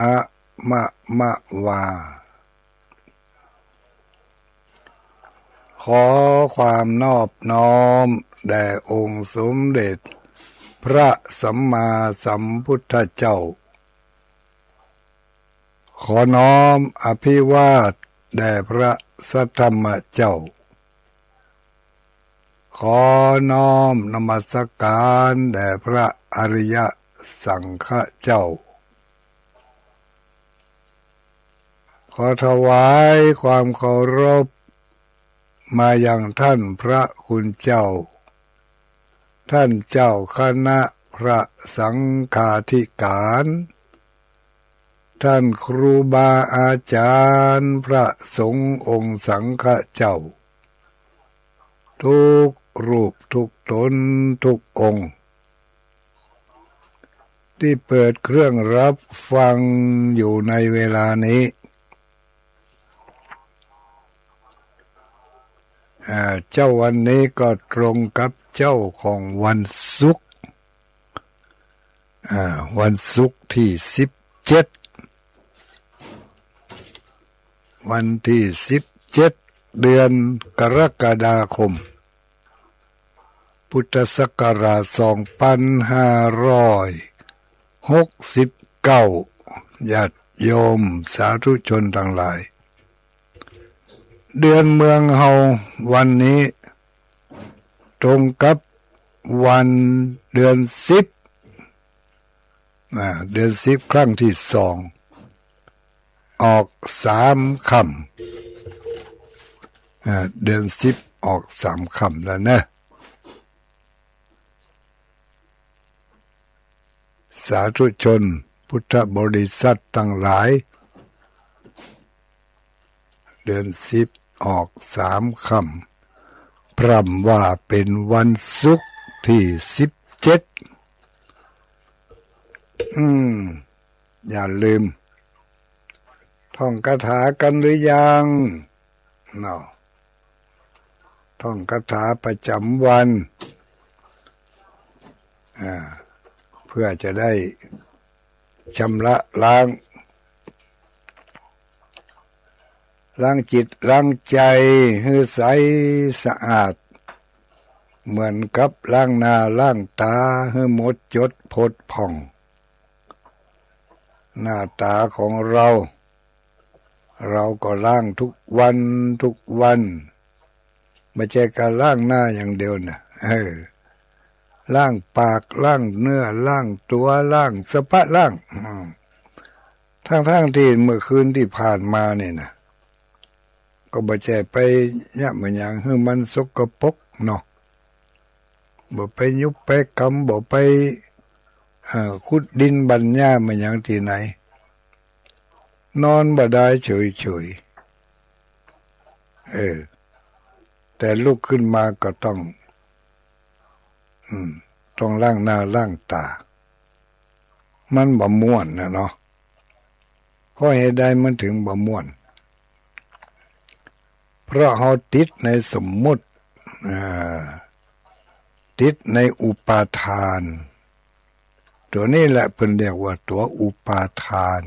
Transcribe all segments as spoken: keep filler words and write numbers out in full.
อะมะมะวา ขอความนอบน้อมแด่องค์สมเด็จพระสัมมาสัมพุทธเจ้า ขอน้อมอภิวาทแด่พระสัทธรรมเจ้า ขอน้อมนมัสการแด่พระอริยสังฆเจ้า ขอถวายความเคารพมายังท่านพระคุณเจ้า ท่านเจ้าคณะพระสังฆาธิการ ท่านครูบาอาจารย์พระสงฆ์องค์สังฆเจ้า ทุกรูปทุกตนทุกองค์ ตี้เปิดเครื่องรับฟังอยู่ในเวลานี้ อ่า เจ๊าวันนี้ก็ตรงกับเจ๊าของวันศุกร์ อ่า วันศุกร์ตี้สิบเจ็ด วันตี้สิบเจ็ด เดือนกรกฎาคม พุทธศักราชสองปันห้าร้อยหกสิบเก้า ญาติโยมสาธุชนตังหลาย เดือนเมืองเฮาวันนี้ตรงกับวันเดือนสิบ อ่า เดือนสิบครั้งตี้สอง ออกสามค่ำ อ่า เดือนสิบออกสามค่ำแล้วนะ สาธุชนพุทธบริษัทตังหลาย เดือนสิบออกสามค่ำ พร่ำว่าเป๋นวันศุกร์ตี้สิบเจ็ด อืม อย่าลืม ท่องคาถากั๋นหรือยัง เนาะ ท่องคาถาประจ๋ำวัน อ่า เพื่อจะได้ชำระล้าง ล้างจิตล้างใจ๋หื้อใสสะอาด เหมือนกับล้างหน้าล้างต๋าหื้อหมดจดผดผ่อง หน้าต๋าของเฮา เฮาก็ล้างทุกวันทุกวัน บ่ใจ้ก้าล้างหน้าอย่างเดียวนะ เออ ล้างปาก ล้างเนื้อ ล้างตั๋ว ล้างสะพะล้าง อืม ตึงๆ ตี้เมื่อคืนตี้ผ่านมานี่นะ ก็บ่ใจ้ไปเยียะบ่หยังหื้อมันสกปรกเนาะ บ่ไปยุบไปกำ บ่ไป เอ่อ ขุดดินบั้นหญ้าบ่หยังตี้ไหน นอนบ่ได้เฉยๆ เออ แต่ลุกขึ้นมาก็ต้อง อืม ต้องล้างหน้าล้างต๋า มันบ่ม่วนนะเนาะ เพราะเหตุใดมันถึงบ่ม่วน เพราะเฮาติดในสมมุติ อ่า ติดในอุปาทาน ตั๋วนี้แหละเปิ้นเรียกว่าตั๋วอุปาทาน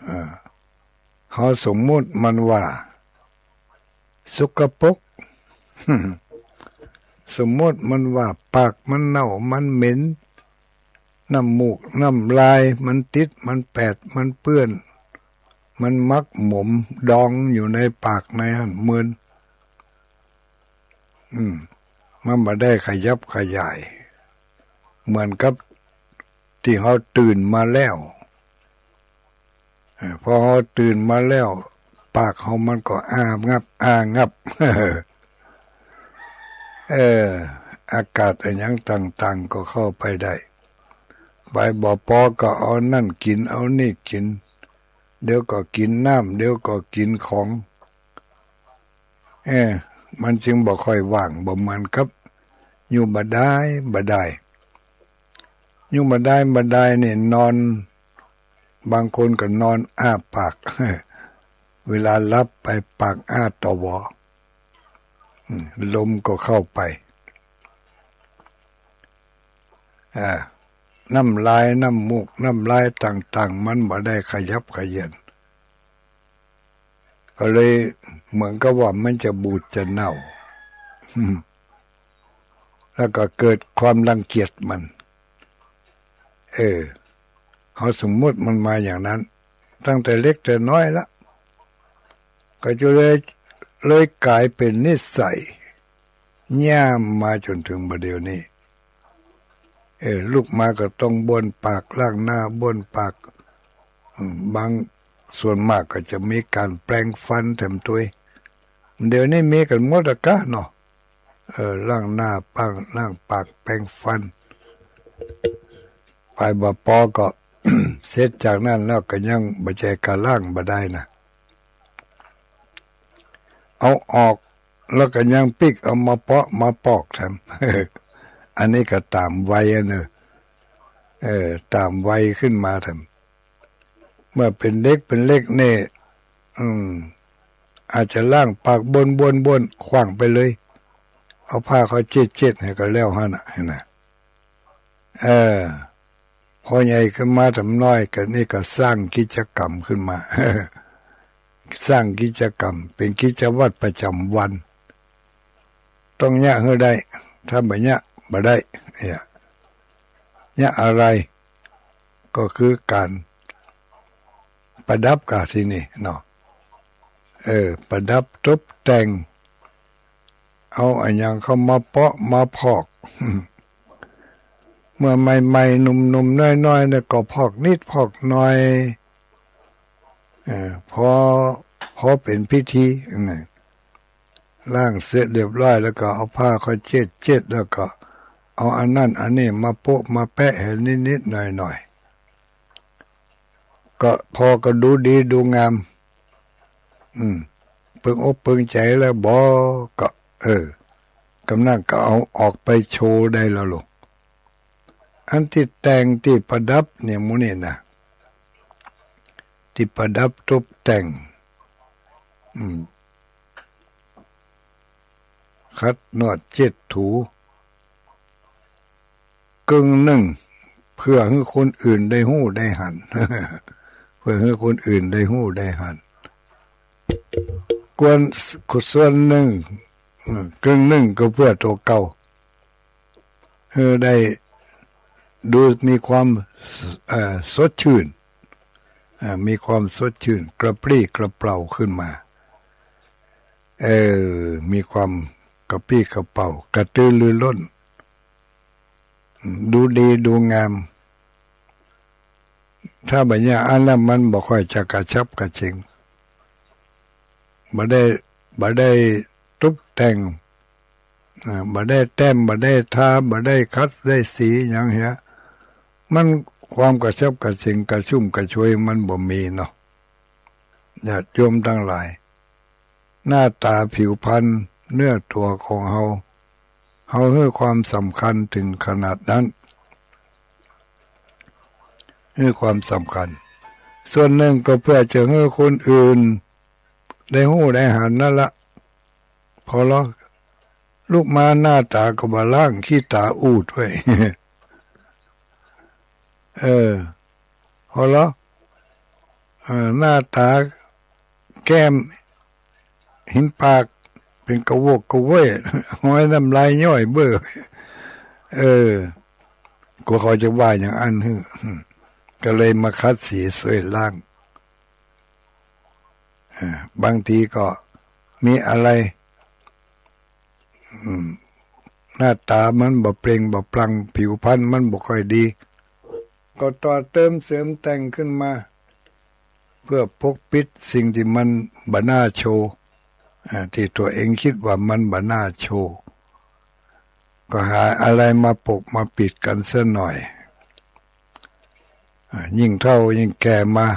อ่า เฮาสมมุติมันว่าสกปรก สมมุติมันว่าปากมันเน่ามันเหม็น น้ำมูกน้ำลายมันติดมันแปดมันเปื้อน มันหมักหมมดองอยู่ในปากในหั้นเมิน อืม มันบ่ได้ขยับขยาย เหมือนกับตี้เฮาตื่นมาแล้ว เออ พอเฮาตื่นมาแล้ว ปากเฮามันก็อ้างับ อ้างับ เออ อากาศอะหยังต่างๆ ก็เข้าไปได้ ไปบ่ปอก็เอานั่นกิ๋น เอานี่กิ๋น เดี๋ยวก็กิ๋นน้ำ เดี๋ยวก็กิ๋นของ เออ มันจึงบ่ค่อยว่าง บ่เหมือนกับอยู่บ่ดายบ่ดาย อยู่บ่ดายบ่ดายนี่นอน บางคนก็นอนอ้าปาก เวลาหลับไปปากอ้าตอวอ อืม ลมก็เข้าไป อ่า น้ำลาย น้ำมูก น้ำลายต่างๆ มันบ่ได้ขยับเขยื้อน ก็เลยเหมือนกับว่ามันจะบูดจะเน่า แล้วก็เกิดความรังเกียจมัน เออ เฮาสมมุติมันมาอย่างนั้น ตั้งแต่เล็กแต่น้อยละ ก็จะเลย เลยกลายเป๋นนิสัย ย่ามมาจ๋นเถิงบ่าเดี่ยวนี้ เออ ลุกมาก็ต้องบ้วนปาก ล้างหน้า บ้วนปาก อืม บาง ส่วนมากก็จะมีก๋านแปรงฟันแถมตวย เดี๋ยวนี้มีกั๋นหมดอะกะเนาะ เออ ล้างหน้า ปาง ล้างปาก แปรงฟัน ไปบ่ปอก็ เสร็จจากนั้นแล้วก็ยังบ่ใจ้กาล้างบ่ได้นะ เอาออก แล้วก็ยังปิ๊กเอามาเปาะมาปอกแถม อันนี้ก็ต๋ามวัยอะเนาะ เออ ต๋ามวัยขึ้นมาแถม เมื่อเป๋นเด็กเป๋นเล็กนี่ อืม อาจจะล้างปากบ้วนๆๆ ขว้างไปเลย เอาผ้าเขาเช็ดๆ หื้อก็แล้วหั้นน่ะ หั้นน่ะ เออ พอใหญ่ขึ้นมาแถมน้อยก็นี่ก็สร้างกิจกรรมขึ้นมา สร้างกิจกรรม เป๋นกิจวัตรประจ๋ำวัน ต้องเยียะหื้อได้ ถ้าบ่เยียะ บ่ได้ เนี่ย เยียะอะไร ก็คือก๋านประดับกะทีนี้เนาะ เออ ประดับตบแต่ง เอาอะหยังเข้ามาเปาะมาพอก เมื่อใหม่ๆ หนุ่มๆ น้อยๆ เนี่ยก็พอกนิดพอกหน่อย เออ พอ พอเป๋นพิธีนะ ล้างเสร็จเรียบร้อยแล้วก็เอาผ้าเขาเช็ดๆ แล้วก็เอาอันนั้นอันนี้มาโปะมาแปะหื้อนิดๆ หน่อยๆ ก็พอก็ดูดีดูงาม อืม เปิงอกเปิงใจ๋แล้วบ่ ก็ เออ กำนั้นก็เอาออกไปโชว์ได้แล้วลูก อันตี้แต่งตี้ประดับเนี่ย หมู่นี่นะ ตี้ประดับตบแต่ง อืม ขัดนวดเช็ดถู กึ่งนึ่งเพื่อหื้อคนอื่นได้ฮู้ได้หัน เพื่อหื้อคนอื่นได้ฮู้ได้หัน กวน ส่วนนึ่ง อืม กึ่งนึ่งก็เพื่อตั๋วเก่า หื้อได้ดูมีความ เอ่อ สดชื่น เอ่อ มีความสดชื่น กระปรี้กระเปร่าขึ้นมา เออ มีความกระปรี้กระเปร่า กระตือรือร้น ดูดีดูงาม ถ้าบ่เยียะอันนั้นมันบ่ค่อยจะกระฉับกระเฉง บ่ได้ บ่ได้ตบแต่ง อ่า บ่ได้แต้ม บ่ได้ทา บ่ได้ขัด ได้สีหยังเหีย มันความกระฉับกระเฉง กระชุ่มกระชวยมันบ่มีเนาะ ญาติโยมตังหลาย หน้าต๋าผิวพรรณเนื้อตั๋วของเฮา เฮาหื้อความสำคัญเถิงขนาดนั้น หื้อความสำคัญ ส่วนนึ่งก็เพื่อจะหื้อคนอื่นได้ฮู้ได้หันนั่นละ พอลอ ลุกมาหน้าต๋าก็บ่ล้าง ขี้ต๋าอูดไว้ เออ พอลอ เออ หน้าต๋า แก้ม หินปาก เป๋นกระโวกกระเว้ย ห้อยน้ำลายย้อยเบ้อ เออ กั๋วเขาจะว่าอย่างอั้นหื้อ ก็เลยมาขัดสีซ่วยล้าง อ่า บางทีก็มีอะไร อืม หน้าต๋ามันบ่เปล่งบ่ปลั่ง ผิวพรรณมันบ่ค่อยดี ก็ต่อเติมเสริมแต่งขึ้นมา เพื่อปกปิดสิ่งตี้มันบ่น่าโชว์ อ่า ตี้ตั๋วเองกึ๊ดว่ามันบ่น่าโชว์ ก็หาอะไรมาปกมาปิดกั๋นเสียหน่อย อ่า ยิ่งเฒ่ายิ่งแก่มา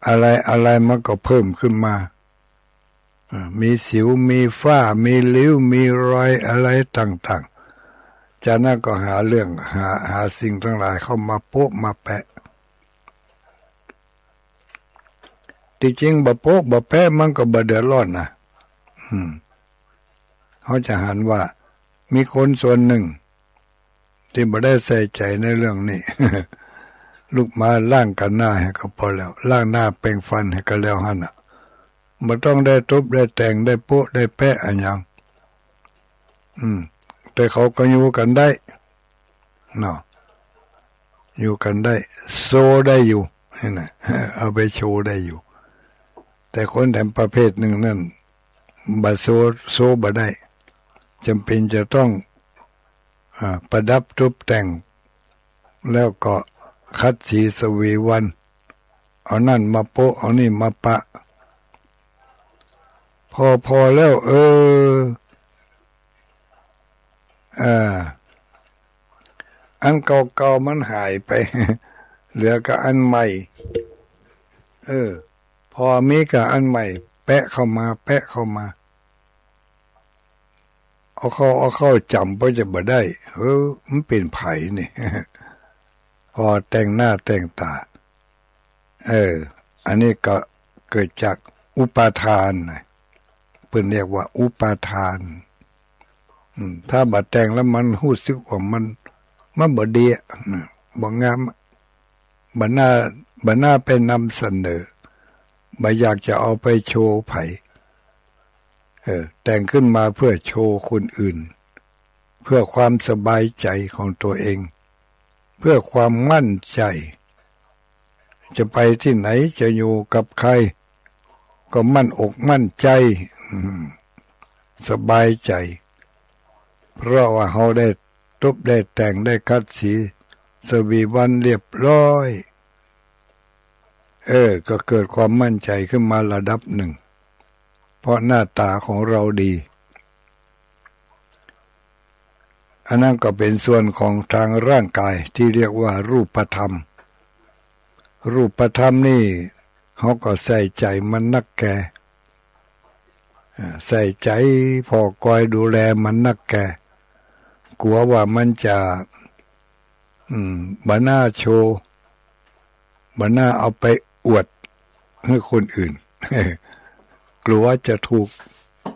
อะไรอะไรมันก็เพิ่มขึ้นมา อ่า มีสิว มีฝ้า มีริ้ว มีรอยอะไรต่างๆ จากนั้นก็หาเรื่อง หา หาสิ่งตังหลายเข้ามาโปะมาแปะ ตี้จริงบ่โปะบ่แปะมันก็บ่เดือดร้อนนะ อืม เฮาจะหันว่ามีคนส่วนนึ่ง ตี้บ่ได้ใส่ใจ๋ในเรื่องนี้ ลูกหมาล้างก้าหน้าหื้อก็ปอแล้ว ล้างหน้าแปรงฟันหื้อก็แล้วหั้นน่ะ บ่ต้องได้ตบได้แต่ง ได้โป๊ะได้แปะอะหยัง อืม แต่เขาก็อยู่กั๋นได้ เนาะ อยู่กั๋นได้ โชว์ได้อยู่ หั้นน่ะ เอาไปโชว์ได้อยู่ แต่คนแถมประเภทนึ่งนั้น บ่โชว์ โชว์บ่ได้ จ๋ำเป๋นจะต้อง อ่า ประดับตบแต่ง แล้วก็ขัดสีสวีวัน เอานั่นมาโป๊ะ เอานี่มาปะ พอ พอแล้ว เออ อ่า อันเก่าๆ มันหายไป เหลือก็อันใหม่ เออ พอมีก็อันใหม่ แปะเข้ามา แปะเข้ามา เอาเข้า เอาเข้าจ๋ำก็จะบ่ได้ เออ มันเป๋นใผนี่ พอแต่งหน้าแต่งต๋า เออ อันนี้ก็เกิดจากอุปาทานนะ เปิ้นเรียกว่าอุปาทาน อืม ถ้าบ่แต่งแล้วมันฮู้สึกว่ามัน มันบ่ดีอะ อืม บ่งามอะ บ่น่า บ่น่าไปนำเสนอ บ่อยากจะเอาไปโชว์ใผ เออ แต่งขึ้นมาเพื่อโชว์คนอื่น เพื่อความสบายใจ๋ของตัวเอง เพื่อความมั่นใจ๋ จะไปตี้ไหน จะอยู่กับใผ ก็มั่นอกมั่นใจ๋ อืม สบายใจ๋ เพราะว่าเฮาได้ตบได้แต่ง ได้ขัดสีสวีวันเรียบร้อย เออ ก็เกิดความมั่นใจ๋ขึ้นมาระดับนึ่ง เพราะหน้าต๋าของเราดี อันนั้นก็เป๋นส่วนของตางร่างก๋ายตี้เรียกว่ารูปธรรม รูปธรรมนี่เฮาก็ใส่ใจ๋มันนักแก่ อ่า ใส่ใจ๋ผ่อคอยดูแลมันนักแก่ กั๋วว่ามันจะ อืม บ่น่าโชว์ บ่น่าเอาไปอวดหื้อคนอื่น กั๋วจะถูก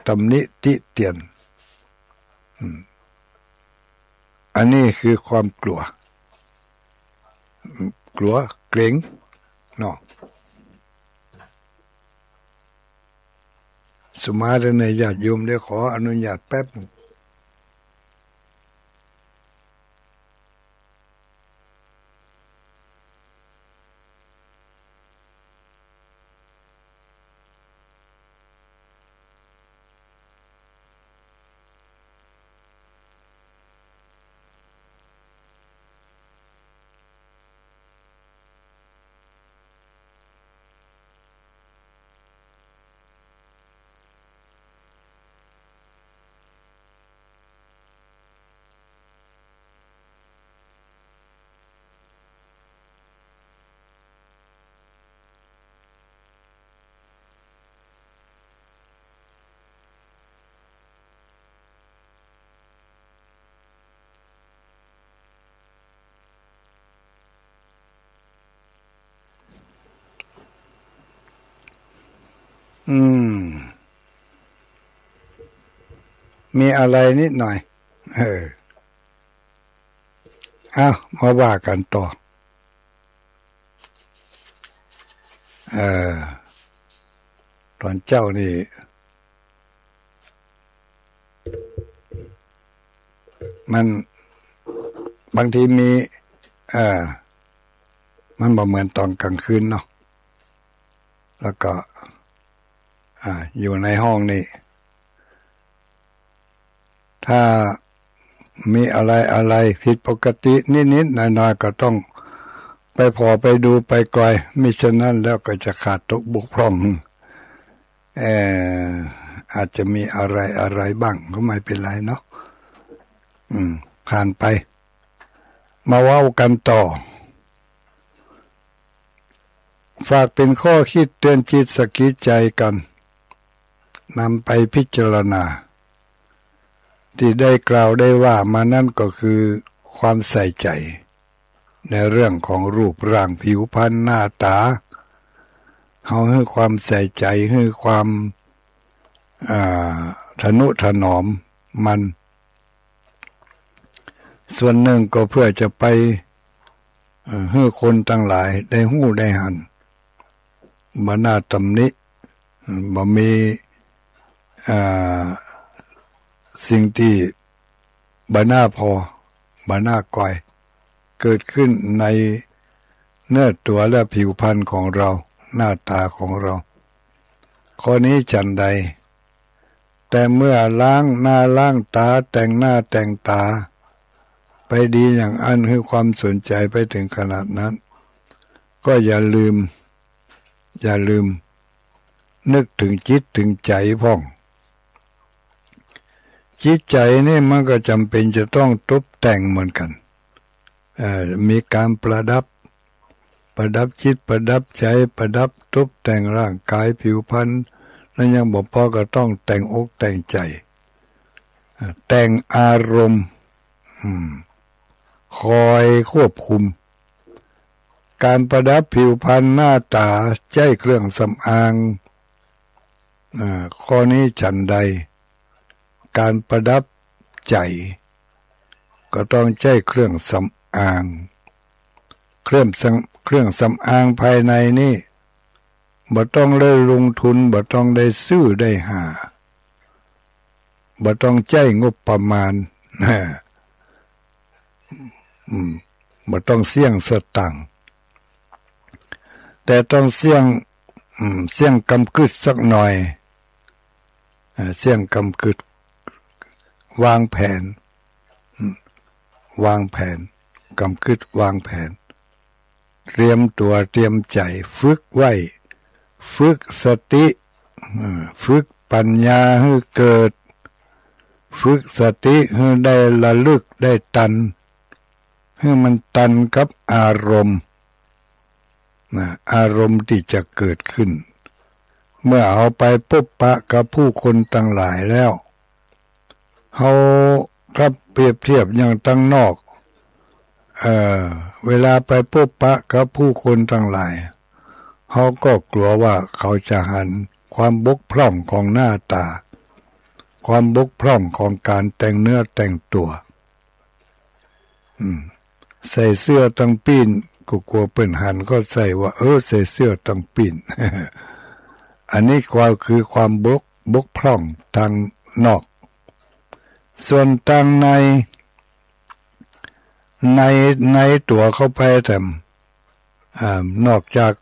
ตำหนิติเตียน อืม อันนี้คือความกั๋ว อืม กั๋วเกร็ง เนาะ สุมาเต๊อะเนี่ย ญาติโยม เดี๋ยวขออนุญาตแป๊บนึ่งอืม มีอะไรนิดหน่อย เออ เอ้า มาว่ากั๋นต่อ เออ ต๋อนเจ๊านี่ มัน บางทีมี เออ มันบ่เหมือนต๋อนก๋างคืนเนาะ แล้วก็ อ่า อยู่ในห้องนี่ ถ้ามีอะไรๆ ผิดปกตินิดๆ หน่อยๆ ก็ต้องไปผ่อไปดูไปกอย มิฉะนั้นแล้วก็จะขาดตกบกพร่อง เอ่อ อาจจะมีอะไรๆ บ้าง ก็ไม่เป็นไรเนาะ อืม ผ่านไป มาเว้ากั๋นต่อ ฝากเป๋นข้อคิดเตือนจิตสะกิดใจ๋กั๋น นำไปพิจารณา ตี้ได้กล่าวได้ว่ามานั้นก็คือความใส่ใจ๋ในเรื่องของรูปร่างผิวพรรณหน้าต๋า เฮาหื้อความใส่ใจ๋ หื้อความ อ่า ทะนุถนอมมัน ส่วนนึ่งก็เปื้อจะไป เอ่อ หื้อคนตังหลายได้ฮู้ได้หัน บ่น่าตำหนิ บ่มี อ่า สิ่งตี้บ่น่าผ่อ บ่น่าใจ๋ เกิดขึ้นในเนื้อตั๋วและผิวพรรณของเฮา หน้าต๋าของเฮา ข้อนี้ฉันใด แต่เมื่อล้างหน้าล้างต๋า แต่งหน้าแต่งต๋า ไปดีอย่างอั้น หื้อความสนใจ๋ไปเถิงขนาดนั้น ก็อย่าลืม อย่าลืมนึกเถิงจิตเถิงใจ๋พ่อง จิตใจ๋นี่มันก็จ๋ำเป๋นจะต้องตบแต่งเหมือนกั๋น เอ่อ มีก๋านประดับ ประดับจิตประดับใจ๋ ประดับตบแต่งร่างก๋ายผิวพรรณ นั้นยังบ่ปอ ก็ต้องแต่งอกแต่งใจ๋ เอ่อ แต่งอารมณ์ อืม คอยควบคุม ก๋านประดับผิวพรรณหน้าต๋า ใจ๊เครื่องสำอาง อ่า ข้อนี้ฉันใด ก๋านประดับใจ๋ ก็ต้องใจ๊เครื่องสำอาง เครื่องสำ เครื่องสำอางภายในนี่ บ่ต้องได้ลงทุน บ่ต้องได้ซื้อได้หา บ่ต้องใจ๊งบประมาณ อืม บ่ต้องเสี้ยงสตางค์ แต่ต้องเสี้ยง อืม เสี้ยงกำกึ๊ดสักหน่อย อ่า เสี้ยงกำกึ๊ด วางแผน อืม วางแผน กำกึ๊ดวางแผน เตรียมตั๋วเตรียมใจ๋ ฝึกไว้ ฝึกสติ อ่า ฝึกปัญญาหื้อเกิด ฝึกสติหื้อได้ระลึกได้ตัน หื้อมันตันกับอารมณ์ นะ อารมณ์ตี้จะเกิดขึ้น เมื่อเฮาไปปบปะกับผู้คนตังหลายแล้ว เฮา ถ้าเปรียบเทียบอย่างตังนอก เอ่อ เวลาไปปบปะกับผู้คนตังหลาย เฮาก็กั๋วว่าเขาจะหันความบกพร่องของหน้าต๋า ความบกพร่องของก๋านแต่งเนื้อแต่งตั๋ว อืม ใส่เสื้อตังปี้น ก็กั๋วเปิ้นหันเข้าใจ๋ว่า เออ ใส่เสื้อตังปี้น อันนี้ก็คือความบก บกพร่องตางนอก ส่วนตางใน ใน ในตั๋วเข้าไปแถม อ่า นอกจาก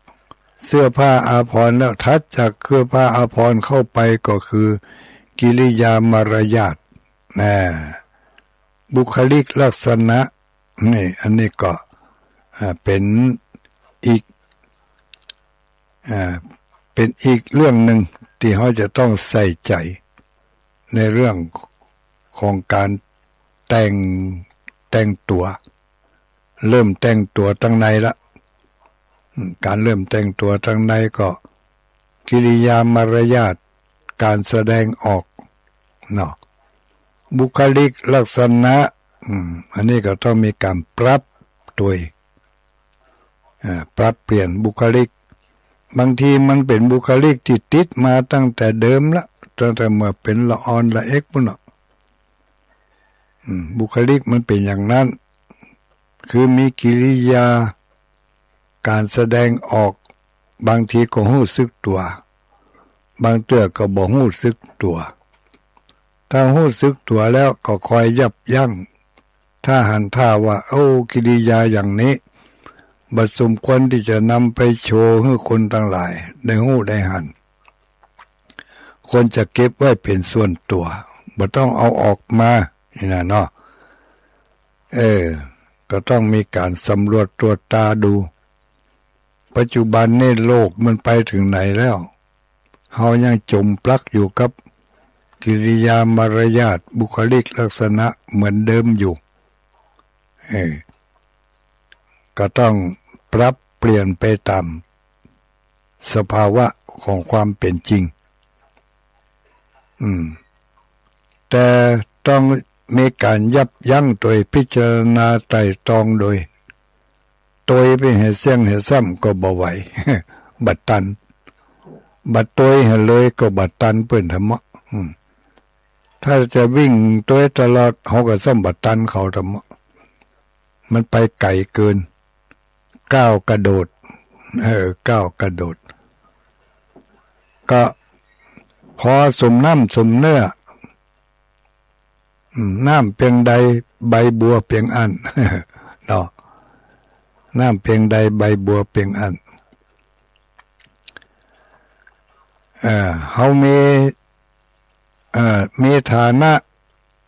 เสื้อผ้าอาภรณ์แล้ว ถัดจากเสื้อผ้าอาภรณ์เข้าไปก็คือกิริยามารยาท นะ บุคลิกลักษณะ นี่ อันนี้ก็ อ่า เป๋นอีก อ่า เป๋นอีกเรื่องนึ่งตี้เฮาจะต้องใส่ใจ๋ ในเรื่องของก๋านแต่ง แต่งตั๋ว เริ่มแต่งตั๋วตังในละ อืม ก๋านเริ่มแต่งตั๋วตังในก็ กิริยามารยาท ก๋านแสดงออก เนาะ บุคลิกลักษณะ อืม อันนี้ก็ต้องมีก๋านปรับตวย อ่า ปรับเปลี่ยนบุคลิก บางทีมันเป๋นบุคลิกตี้ติดมาตั้งแต่เดิมละ ตั้งแต่เมื่อเป๋นละอ่อนละเอ็กปู้นเนาะ อืม บุคลิกมันเป๋นอย่างนั้น คือมีกิริยา ก๋านแสดงออก บางทีก็ฮู้สึกตั๋ว บางเตื้อก็บ่ฮู้สึกตั๋ว ถ้าฮู้สึกตั๋วแล้วก็คอยยับยั้ง ถ้าหันท่าว่า โอ้ กิริยาอย่างนี้ บ่สมควรตี้จะนำไปโชว์หื้อคนตังหลายได้ฮู้ได้หัน ควรจะเก็บไว้เป๋นส่วนตั๋ว บ่ต้องเอาออกมา นี่นะเนาะ เออ ก็ต้องมีก๋านสำรวจตรวจตราดู ปัจจุบันนี่โลกมันไปเถิงไหนแล้ว เฮายังจ๋มปลักอยู่กับกิริยามารยาท บุคลิกลักษณะเหมือนเดิมอยู่ เออ ก็ต้องปรับเปลี่ยนไปต๋ามสภาวะของความเป๋นจริง อืม แต่ต้องมีก๋านยับยั้งโดยพิจารณาไตร่ตรองโดย ตวยไปหื้อเสี้ยงหื้อซ้ำก็บ่ไหว บ่ตัน บ่ตวยหื้อเลยก็บ่ตันเปิ้นแถมเนาะ อืม ถ้าจะวิ่งตวยตลอด เฮาก็ซ้ำบ่ตันเขาแถมเนาะ มันไปไก๋เกิน ก้าวกระโดด เออ ก้าวกระโดด ก็พอสมน้ำสมเนื้อ อืม น้ำเปียงใดใบบัวเปียงอั้น เนาะ น้ำเปียงใดใบบัวเปียงอั้น เอ่อ เฮามี เอ่อ มีฐานะ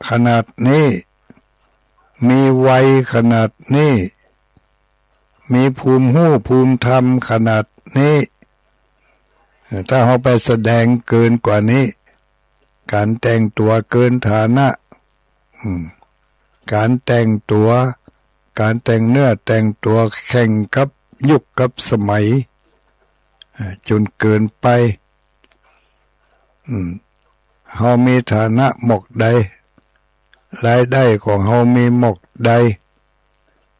ขนาดนี้ มีวัยขนาดนี้ มีภูมิฮู้ภูมิธรรมขนาดนี้ เอ่อ ถ้าเฮาไปแสดงเกินกว่านี้ ก๋านแต่งตั๋วเกินฐานะ อืม ก๋านแต่งตั๋ว ก๋านแต่งเนื้อแต่งตั๋วแข่งกับยุคกับสมัย อ่า จ๋นเกินไป อืม เฮามีฐานะหมอกใด รายได้ของเฮามีหมอกใด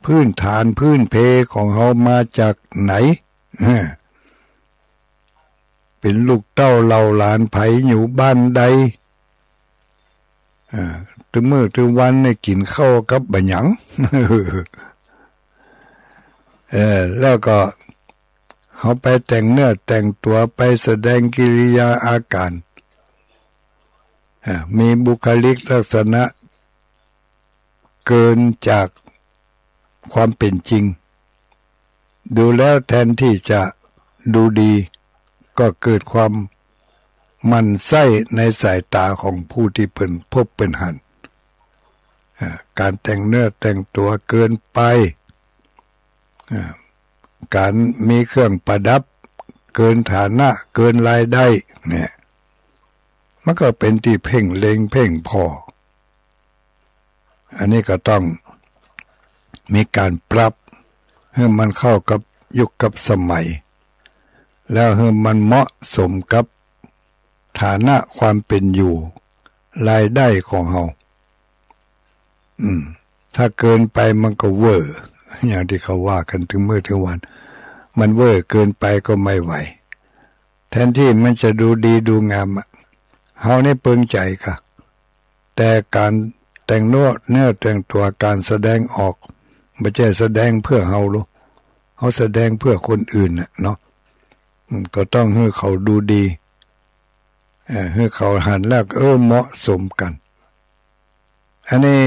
พื้นฐานพื้นเพของเฮามาจากไหน เป๋นลูกเต้าเหล่าหลานใผ อยู่บ้านใด อ่า ตึงมื้อตึงวันเนี่ยกิ๋นข้าวกับบะหยัง เออ แล้วก็เฮาไปแต่งเนื้อแต่งตั๋ว ไปแสดงกิริยาอาก๋าน อ่า มีบุคลิกลักษณะ เกินจากความเป๋นจริง ดูแล้วแทนที่จะดูดี ก็เกิดความหมั่นไส้ในสายต๋าของผู้ตี้เปิ้นพบเปิ้นหัน อ่า ก๋านแต่งเนื้อแต่งตั๋วเกินไป อ่า ก๋านมีเครื่องประดับเกินฐานะเกินรายได้เนี่ย มันก็เป๋นตี้เพ่งเล็งเพ่งผ่อ อันนี้ก็ต้องมีก๋านปรับหื้อมันเข้ากับยุคกับสมัย แล้วหื้อมันเหมาะสมกับฐานะความเป๋นอยู่ รายได้ของเฮา อืม ถ้าเกินไปมันก็เว่อ อย่างตี้เขาว่ากั๋นตึงมื้อตึงวัน มันเว่อเกินไปก็ไม่ไหว แทนตี้มันจะดูดีดูงามอะ เฮานี่เปิงใจ๋ก่ะ แต่ก๋านแต่งเนื้อ เนื้อแต่งตั๋ว ก๋านแสดงออก บ่ใจ้แสดงเปื้อเฮาหรอก เฮาแสดงเปื้อคนอื่นน่ะเนาะ อืม ก็ต้องหื้อเขาดูดี เอ่อ หื้อเขาหันแล้ว เออ เหมาะสมกั๋น อันนี้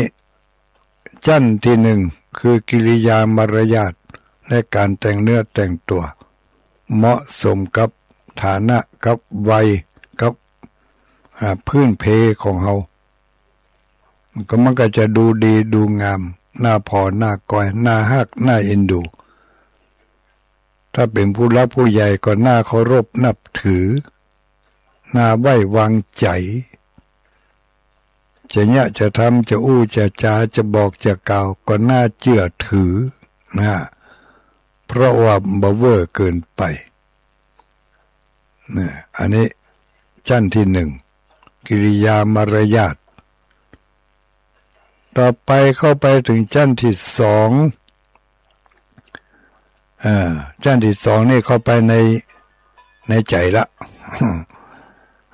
จั้นตี้นึ่ง คือกิริยามารยาท และก๋านแต่งเนื้อแต่งตั๋ว เหมาะสมกับฐานะ กับวัย กับ อ่า พื้นเพของเฮา ก็มันก็จะดูดีดูงาม น่าผ่อ น่าก้อย น่าฮัก น่าเอ็นดู ถ้าเป๋นผู้หลักผู้ใหญ่ก็น่าเคารพนับถือ น่าไว้วางใจ๋ จะเยียะจะทำ จะอู้จะจ๋า จะบอกจะกล่าว ก็น่าเจื้อถือนะ เพราะว่าบ่เว่อเกินไปนะ อันนี้จั้นตี้นึ่ง กิริยามารยาท ต่อไปเข้าไปเถิงจั้นตี้สอง เอ่อ จั้นตี้สองนี่เข้าไปใน ในใจ๋ละ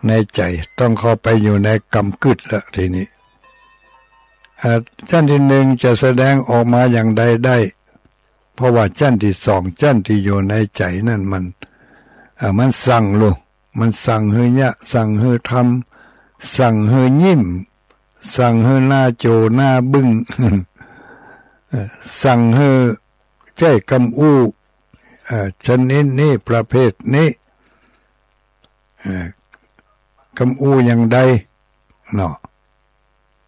ในใจ๋ ต้องเข้าไปอยู่ในกำกึ๊ดละทีนี้ เอ่อ จั้นตี้นึ่งจะแสดงออกมาอย่างใดได้ เพราะว่าจั้นตี้สอง จั้นตี้อยู่ในใจ๋นั่นมัน เอ่อ มันสั่งลูก มันสั่งหื้อเยียะ สั่งหื้อทำ สั่งหื้อยิ้ม สั่งหื้อหน้าโจ๋หน้าบึ้ง เอ่อ สั่งหื้อใจ๊กำอู้ เอ่อ ชนิดนี้ ประเภทนี้ เอ่อ กำอู้อย่างใดเนาะ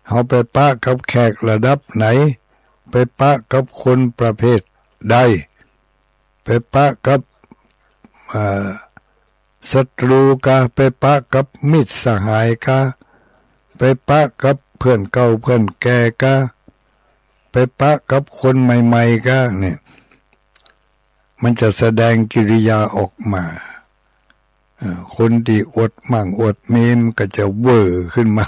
เฮาไปปะกับแขกระดับไหน ไปปะกับคนประเภทใด ไปปะกับ เอ่อ ศัตรูกา ไปปะกับมิตรสหายกา ไปปะกับเพื่อนเก่าเพื่อนแก่กา ไปปะกับคนใหม่ๆกา เนี่ย มันจะแสดงกิริยาออกมา เอ่อ คนตี้อวดมั่งอวดมีมันก็จะเว่อขึ้นมา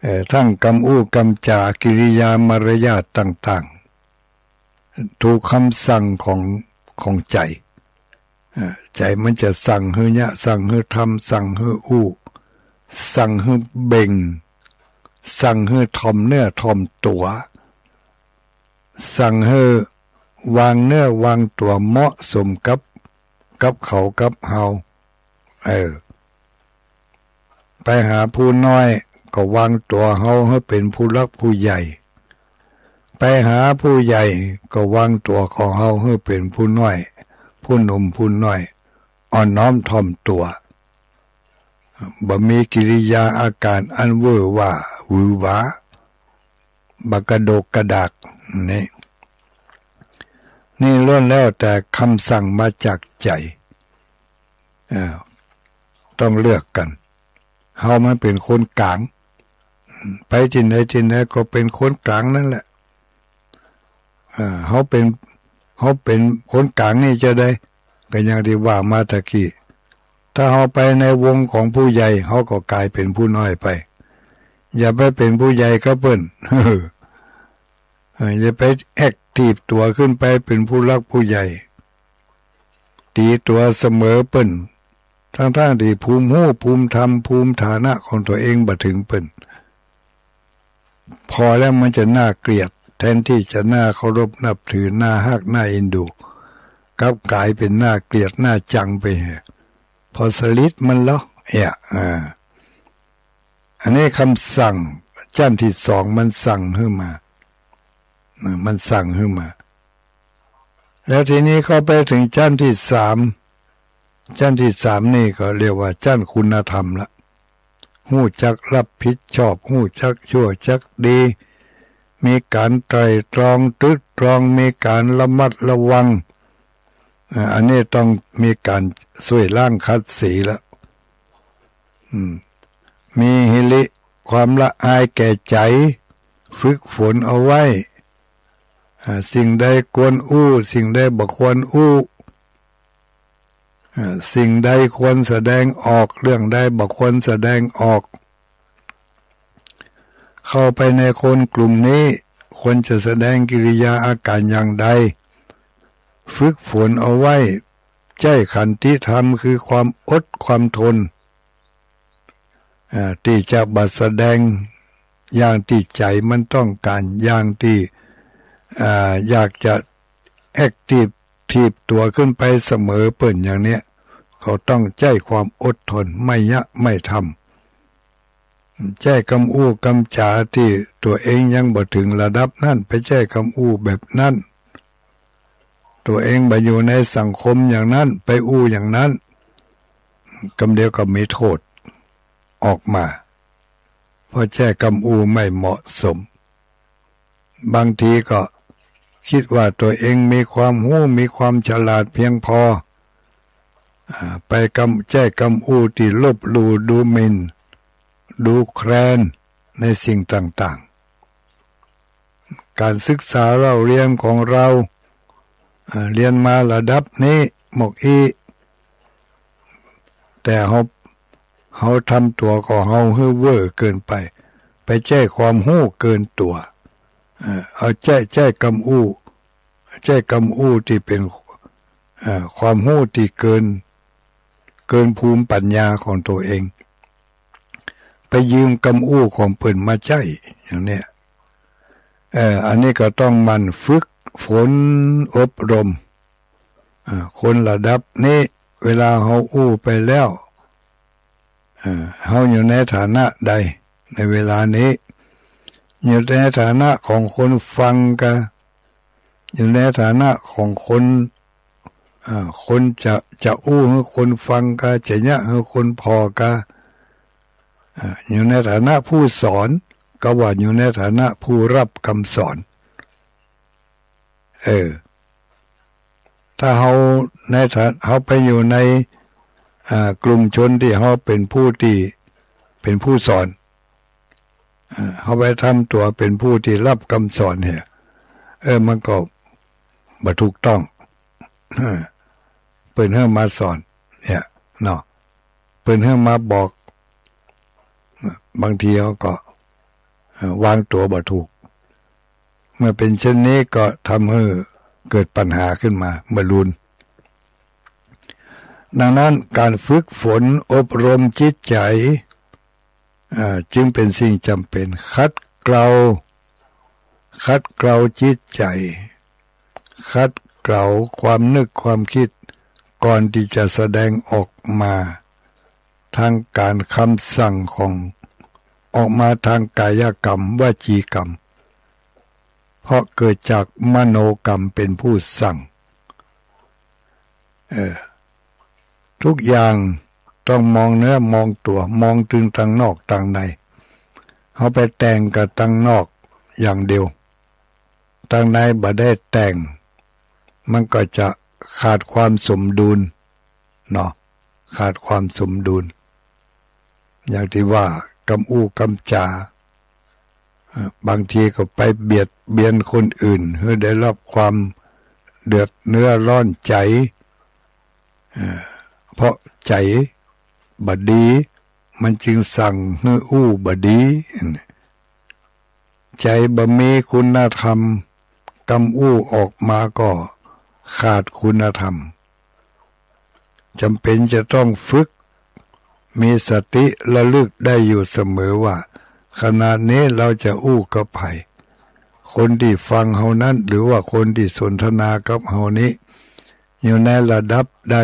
เอ่อ ทั้งกำอู้กำจ๋า กิริยามารยาทต่างๆ ถูกกำสั่งของ ของใจ๋ เอ่อ ใจ๋มันจะสั่งหื้อเยียะ สั่งหื้อทำ สั่งหื้ออู้ สั่งหื้อเบ่ง สั่งหื้อถ่อมเนื้อถ่อมตั๋ว สั่งหื้อวางเนื้อวางตั๋วเหมาะสมกับ กับเขากับเฮา เออ ไปหาผู้น้อยก็วางตั๋วเฮาหื้อเป๋นผู้หลักผู้ใหญ่ ไปหาผู้ใหญ่ก็วางตั๋วของเฮาหื้อเป๋นผู้น้อย ผู้หนุ่มผู้น้อย อ่อนน้อมถ่อมตั๋ว บ่มีกิริยาอาก๋านอันเวอร์หว่าหวือหวา บ่กระดกกระดาก นี่ นี่ล้วนแล้วแต่กำสั่งมาจากใจ๋ เออ ต้องเลือกกั๋น เฮามันเป๋นคนก๋าง ไปตี้ไหนตี้ไหนก็เป๋นคนก๋างนั่นแหละ เออ เฮาเป๋น เฮาเป๋นคนก๋างนี่จะใด ก็อย่างตี้ว่ามาตะกี้ ถ้าเฮาไปในวงของผู้ใหญ่ เฮาก็ก๋ายเป๋นผู้น้อยไป อย่าไปเป๋นผู้ใหญ่กับเปิ้น เออ อย่าไปแอ็กทีฟตั๋วขึ้นไปเป๋นผู้หลักผู้ใหญ่ ตี๋ตั๋วเสมอเปิ้น ตึงๆ ตี้ภูมิฮู้ ภูมิธรรม ภูมิฐานะของตั๋วเองบ่เถิงเปิ้น ผ่อแล้วมันจะน่าเกลียด แทนตี้จะน่าเคารพนับถือ น่าฮัก น่าเอ็นดู กลับก๋ายเป๋นน่าเกลียด น่าจังไปแฮะ ผ่อสลิดมันลอ เอะ อ่า อันนี้กำสั่งจั้นตี้สองมันสั่งหื้อมา นะ มันสั่งหื้อมา แล้วทีนี้ก็ไปเถิงจั้นตี้สาม จั้นตี้สามนี่ก็เรียกว่าจั้นคุณธรรมละ ฮู้จักรับผิดชอบ ฮู้จักชั่วจักดี มีก๋านไตร่ตรองตรึกตรอง มีก๋านระมัดระวัง อ่า อันนี้ต้องมีก๋านซ่วยล้างขัดสีละ อืม มีฮิริ ความละอายแก่ใจ๋ ฝึกฝนเอาไว้ อ่า สิ่งใดควรอู้ สิ่งใดบ่ควรอู้ อ่า สิ่งใดควรแสดงออก เรื่องใดบ่ควรแสดงออก เข้าไปในคนกลุ่มนี้ ควรจะแสดงกิริยาอาก๋านอย่างใด ฝึกฝนเอาไว้ ใจ๊ขันติธรรมคือความอดความทน อ่า ตี้จะบ่แสดงอย่างตี้ใจ๋มันต้องก๋าน อย่างตี้ อ่า อยากจะแอ็กทีฟ ถีบตั๋วขึ้นไปเสมอเปิ้นอย่างเนี้ย ก็ต้องใจ๊ความอดทน ไม่ยะไม่ทำ ใจ๊กำอู้กำจ๋าตี้ตั๋วเองยังบ่เถิงระดับนั้น ไปใจ๊กำอู้แบบนั้น ตั๋วเองบ่อยู่ในสังคมอย่างนั้น ไปอู้อย่างนั้น กำเดียวก็มีโต้ษออกมา เพราะใจ๊กำอู้ไม่เหมาะสม บางทีก็กึ๊ดว่าตั๋วเองมีความฮู้ มีความฉลาดเพียงพอ อ่า ไปกำ ใจ๊กำอู้ตี้ลบหลู่ดูหมิ่น ดูแคลนในสิ่งต่างๆ ก๋านศึกษาเล่าเรียนของเฮา อ่า เฮียนมาระดับนี้หมกอี้ แต่เฮา เฮาทำตั๋วของเฮาหื้อเว่อเกินไป ไปใจ๊ความฮู้เกินตั๋ว เอ่อ เอาใจ๊ ใจ๊กำอู้ ใจ๊กำอู้ตี้เป๋น เอ่อ ความฮู้ตี้เกิน เกินภูมิปัญญาของตั๋วเอง ไปยืมกำอู้ของเปิ้นมาใจ๊ อย่างเนี้ย เอ่อ อันนี้ก็ต้องหมั่นฝึกฝนอบรม อ่า คนระดับนี้ เวลาเฮาอู้ไปแล้ว อ่า เฮาอยู่ในฐานะใดในเวลานี้ อยู่ในฐานะของคนฟังกา อยู่ในฐานะของคน อ่า คนจะ จะอู้หื้อคนฟังกา จะเยียะหื้อคนผ่อกา อ่า อยู่ในฐานะผู้สอน กาว่าอยู่ในฐานะผู้ฮับกำสอน เออ ถ้าเฮาในฐา เฮาไปอยู่ใน อ่า กลุ่มชนตี้เฮาเป๋นผู้ตี้ เป๋นผู้สอน อ่า เฮาไปทำตั๋วเป๋นผู้ตี้ฮับกำสอนเหีย เออ มันก็บ่ถูกต้อง เออ เปิ้นหื้อมาสอน เนี่ย เนาะ เปิ้นหื้อมาบอก บางทีเฮาก็ เอ่อ วางตั๋วบ่ถูก เมื่อเป๋นเช่นนี้ก็ทำหื้อเกิดปัญหาขึ้นมาเมื่อลูน ดังนั้นก๋านฝึกฝนอบรมจิตใจ๋ อ่า จึงเป๋นสิ่งจ๋ำเป๋น ขัดเกลา ขัดเกลาจิตใจ๋ ขัดเกลาความนึกความกึ๊ด ก่อนตี้จะแสดงออกมา ตางก๋านกำสั่งของ ออกมาตางก๋ายกรรม วจีกรรม เพราะเกิดจากมโนกรรมเป๋นผู้สั่ง เออ ทุกอย่างต้องมองเนื้อมองตั๋ว มองตึงตางนอกตางใน เฮาไปแต่งกับตางนอกอย่างเดียว ตางในบ่ได้แต่ง มันก็จะขาดความสมดุลเนาะ ขาดความสมดุล อย่างตี้ว่ากำอู้กำจ๋า เอ่อ บางทีก็ไปเบียดเบียนคนอื่น หื้อได้ฮับความเดือดเนื้อร้อนใจ๋ เอ่อ เพราะใจ๋บ่ดี มันจึงสั่งหื้ออู้บ่ดี ใจ๋บ่มีคุณธรรม กำอู้ออกมาก็ขาดคุณธรรม จ๋ำเป๋นจะต้องฝึก มีสติระลึกได้อยู่เสมอว่า ขณะนี้เฮาจะอู้กับใผ คนตี้ฟังเฮานั้น หรือว่าคนตี้สนทนากับเฮานี้ อยู่ในระดับใด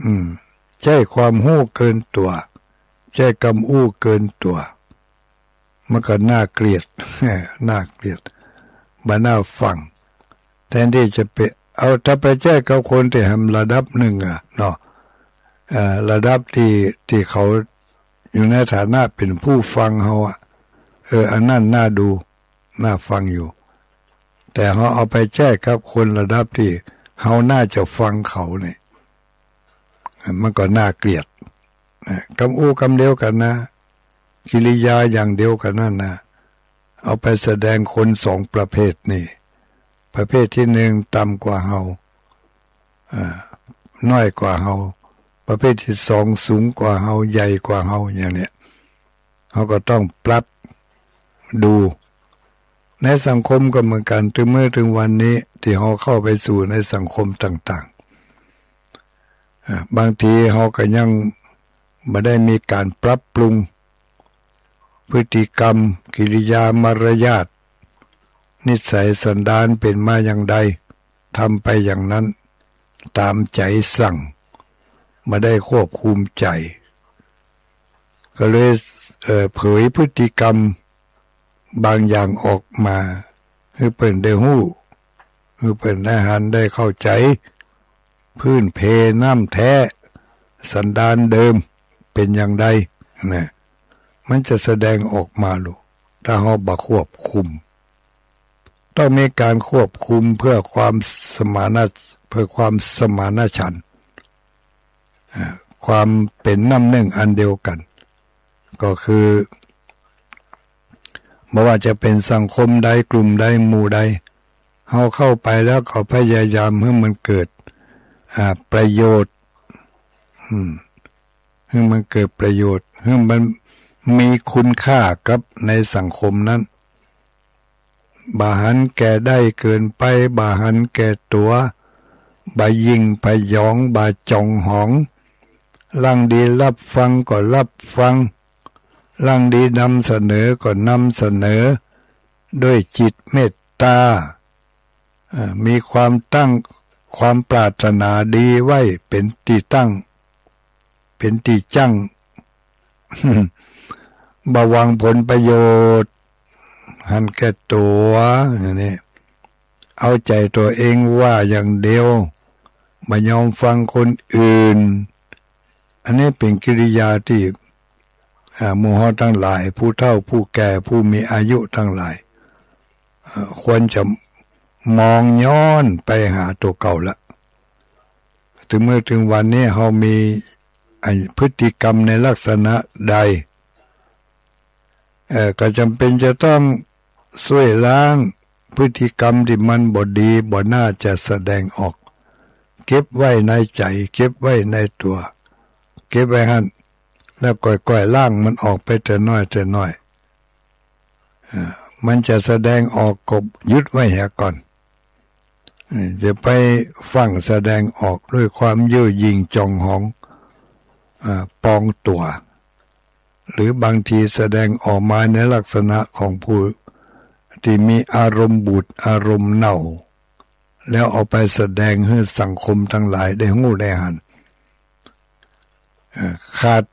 อืม ใจ้ความฮู้เกินตั๋ว ใจ้กำอู้เกินตั๋ว มันก็น่าเกลียด น่าเกลียด บ่น่าฟัง แทนตี้จะไป เอา ถ้าไปใจ๊กับคนตี้แหมระดับนึ่งอะเนาะ เอ่อ ระดับตี้ ตี้เขาอยู่ในฐานะเป๋นผู้ฟังเฮาอะ เออ อันนั้นน่าดู น่าฟังอยู่ แต่เฮาเอาไปใจ๊กับคนระดับตี้เฮาน่าจะฟังเขาเนี่ย มันก็น่าเกลียด นะ กำอู้กำเดียวกั๋นนะ กิริยาอย่างเดียวกั๋นนั้นนะ เอาไปแสดงคนสองประเภทนี่ ประเภทตี้นึ่งต่ำกว่าเฮา อ่า น้อยกว่าเฮา ประเภทตี้สองสูงกว่าเฮา ใหญ่กว่าเฮา อย่างเนี้ย เฮาก็ต้องปรับดู ในสังคมก็เหมือนกั๋น ตึงมื้อตึงวันนี้ ตี้เฮาเข้าไปสู่ในสังคมต่างๆ อ่า บางทีเฮาก็ยังบ่ได้มีก๋านปรับปรุง พฤติกรรม กิริยา มารยาท นิสัยสันดานเป๋นมาอย่างใด ทำไปอย่างนั้น ต๋ามใจ๋สั่ง บ่ได้ควบคุมใจ๋ ก็เลย เอ่อ เผยพฤติกรรมบางอย่างออกมา หื้อเปิ้นได้ฮู้ หื้อเปิ้นได้หัน ได้เข้าใจ๋ พื้นเพน้ำแท้ สันดานเดิมเป๋นอย่างใด นะ มันจะแสดงออกมาลูก ถ้าเฮาบ่ควบคุม ต้องมีก๋านควบคุมเพื่อความสมาน เพื่อความสมานฉันท์ อ่า ความเป๋นน้ำนึ่งอันเดียวกั๋น ก็คือ บ่ว่าจะเป๋นสังคมใด กลุ่มใด หมู่ใด เฮาเข้าไปแล้วก็พยายามหื้อมันเกิด อ่า ประโยชน์ อืม หื้อมันเกิดประโยชน์ หื้อมันมีคุณค่ากับในสังคมนั้น บ่หันแก่ได้เกินไป บ่หันแก่ตั๋ว บ่ยิ่งผยอง บ่จ๋องหอง ลางดีฮับฟังก็ฮับฟัง ลางดีนำเสนอก็นำเสนอ ด้วยจิตเมตตา เอ่อ มีความตั้ง ความปรารถนาดีไว้เป๋นตี้ตั้ง เป๋นตี้จั้ง บ่หวังผลประโยชน์ หันแก่ตั๋ว อย่างนี้ เอาใจ๋ตั๋วเองว่าอย่างเดียว บ่ยอมฟังคนอื่น อันนี้เป๋นกิริยาตี้ อ่า หมู่เฮาตังหลาย ผู้เฒ่า ผู้แก่ ผู้มีอายุตังหลาย เอ่อ ควรจะมองย้อนไปหาตั๋วเก่าละ ตึงมื้อตึงวันนี้เฮามี ไอ้ พฤติกรรมในลักษณะใด เอ่อ ก็จ๋ำเป๋นจะต้องซ่วยล้างพฤติกรรมตี้มันบ่ดี บ่น่าจะแสดงออก เก็บไว้ในใจ๋ เก็บไว้ในตั๋ว เก็บไว้หั้น แล้วก้อยๆ ล้างมันออกไปเตื้อน้อยเตื้อน้อย เอ่อ มันจะแสดงออกก็หยุดไว้เหียก่อน เอ่อ จะไปฟั่งแสดงออกด้วยความเย่อหยิ่งจ๋องหอง เอ่อ ปองตั๋ว หรือบางทีแสดงออกมาในลักษณะของผู้ ตี้มีอารมณ์บูดอารมณ์เน่า แล้วเอาไปแสดงหื้อสังคมตังหลายได้ฮู้ได้หัน เอ่อ ขาด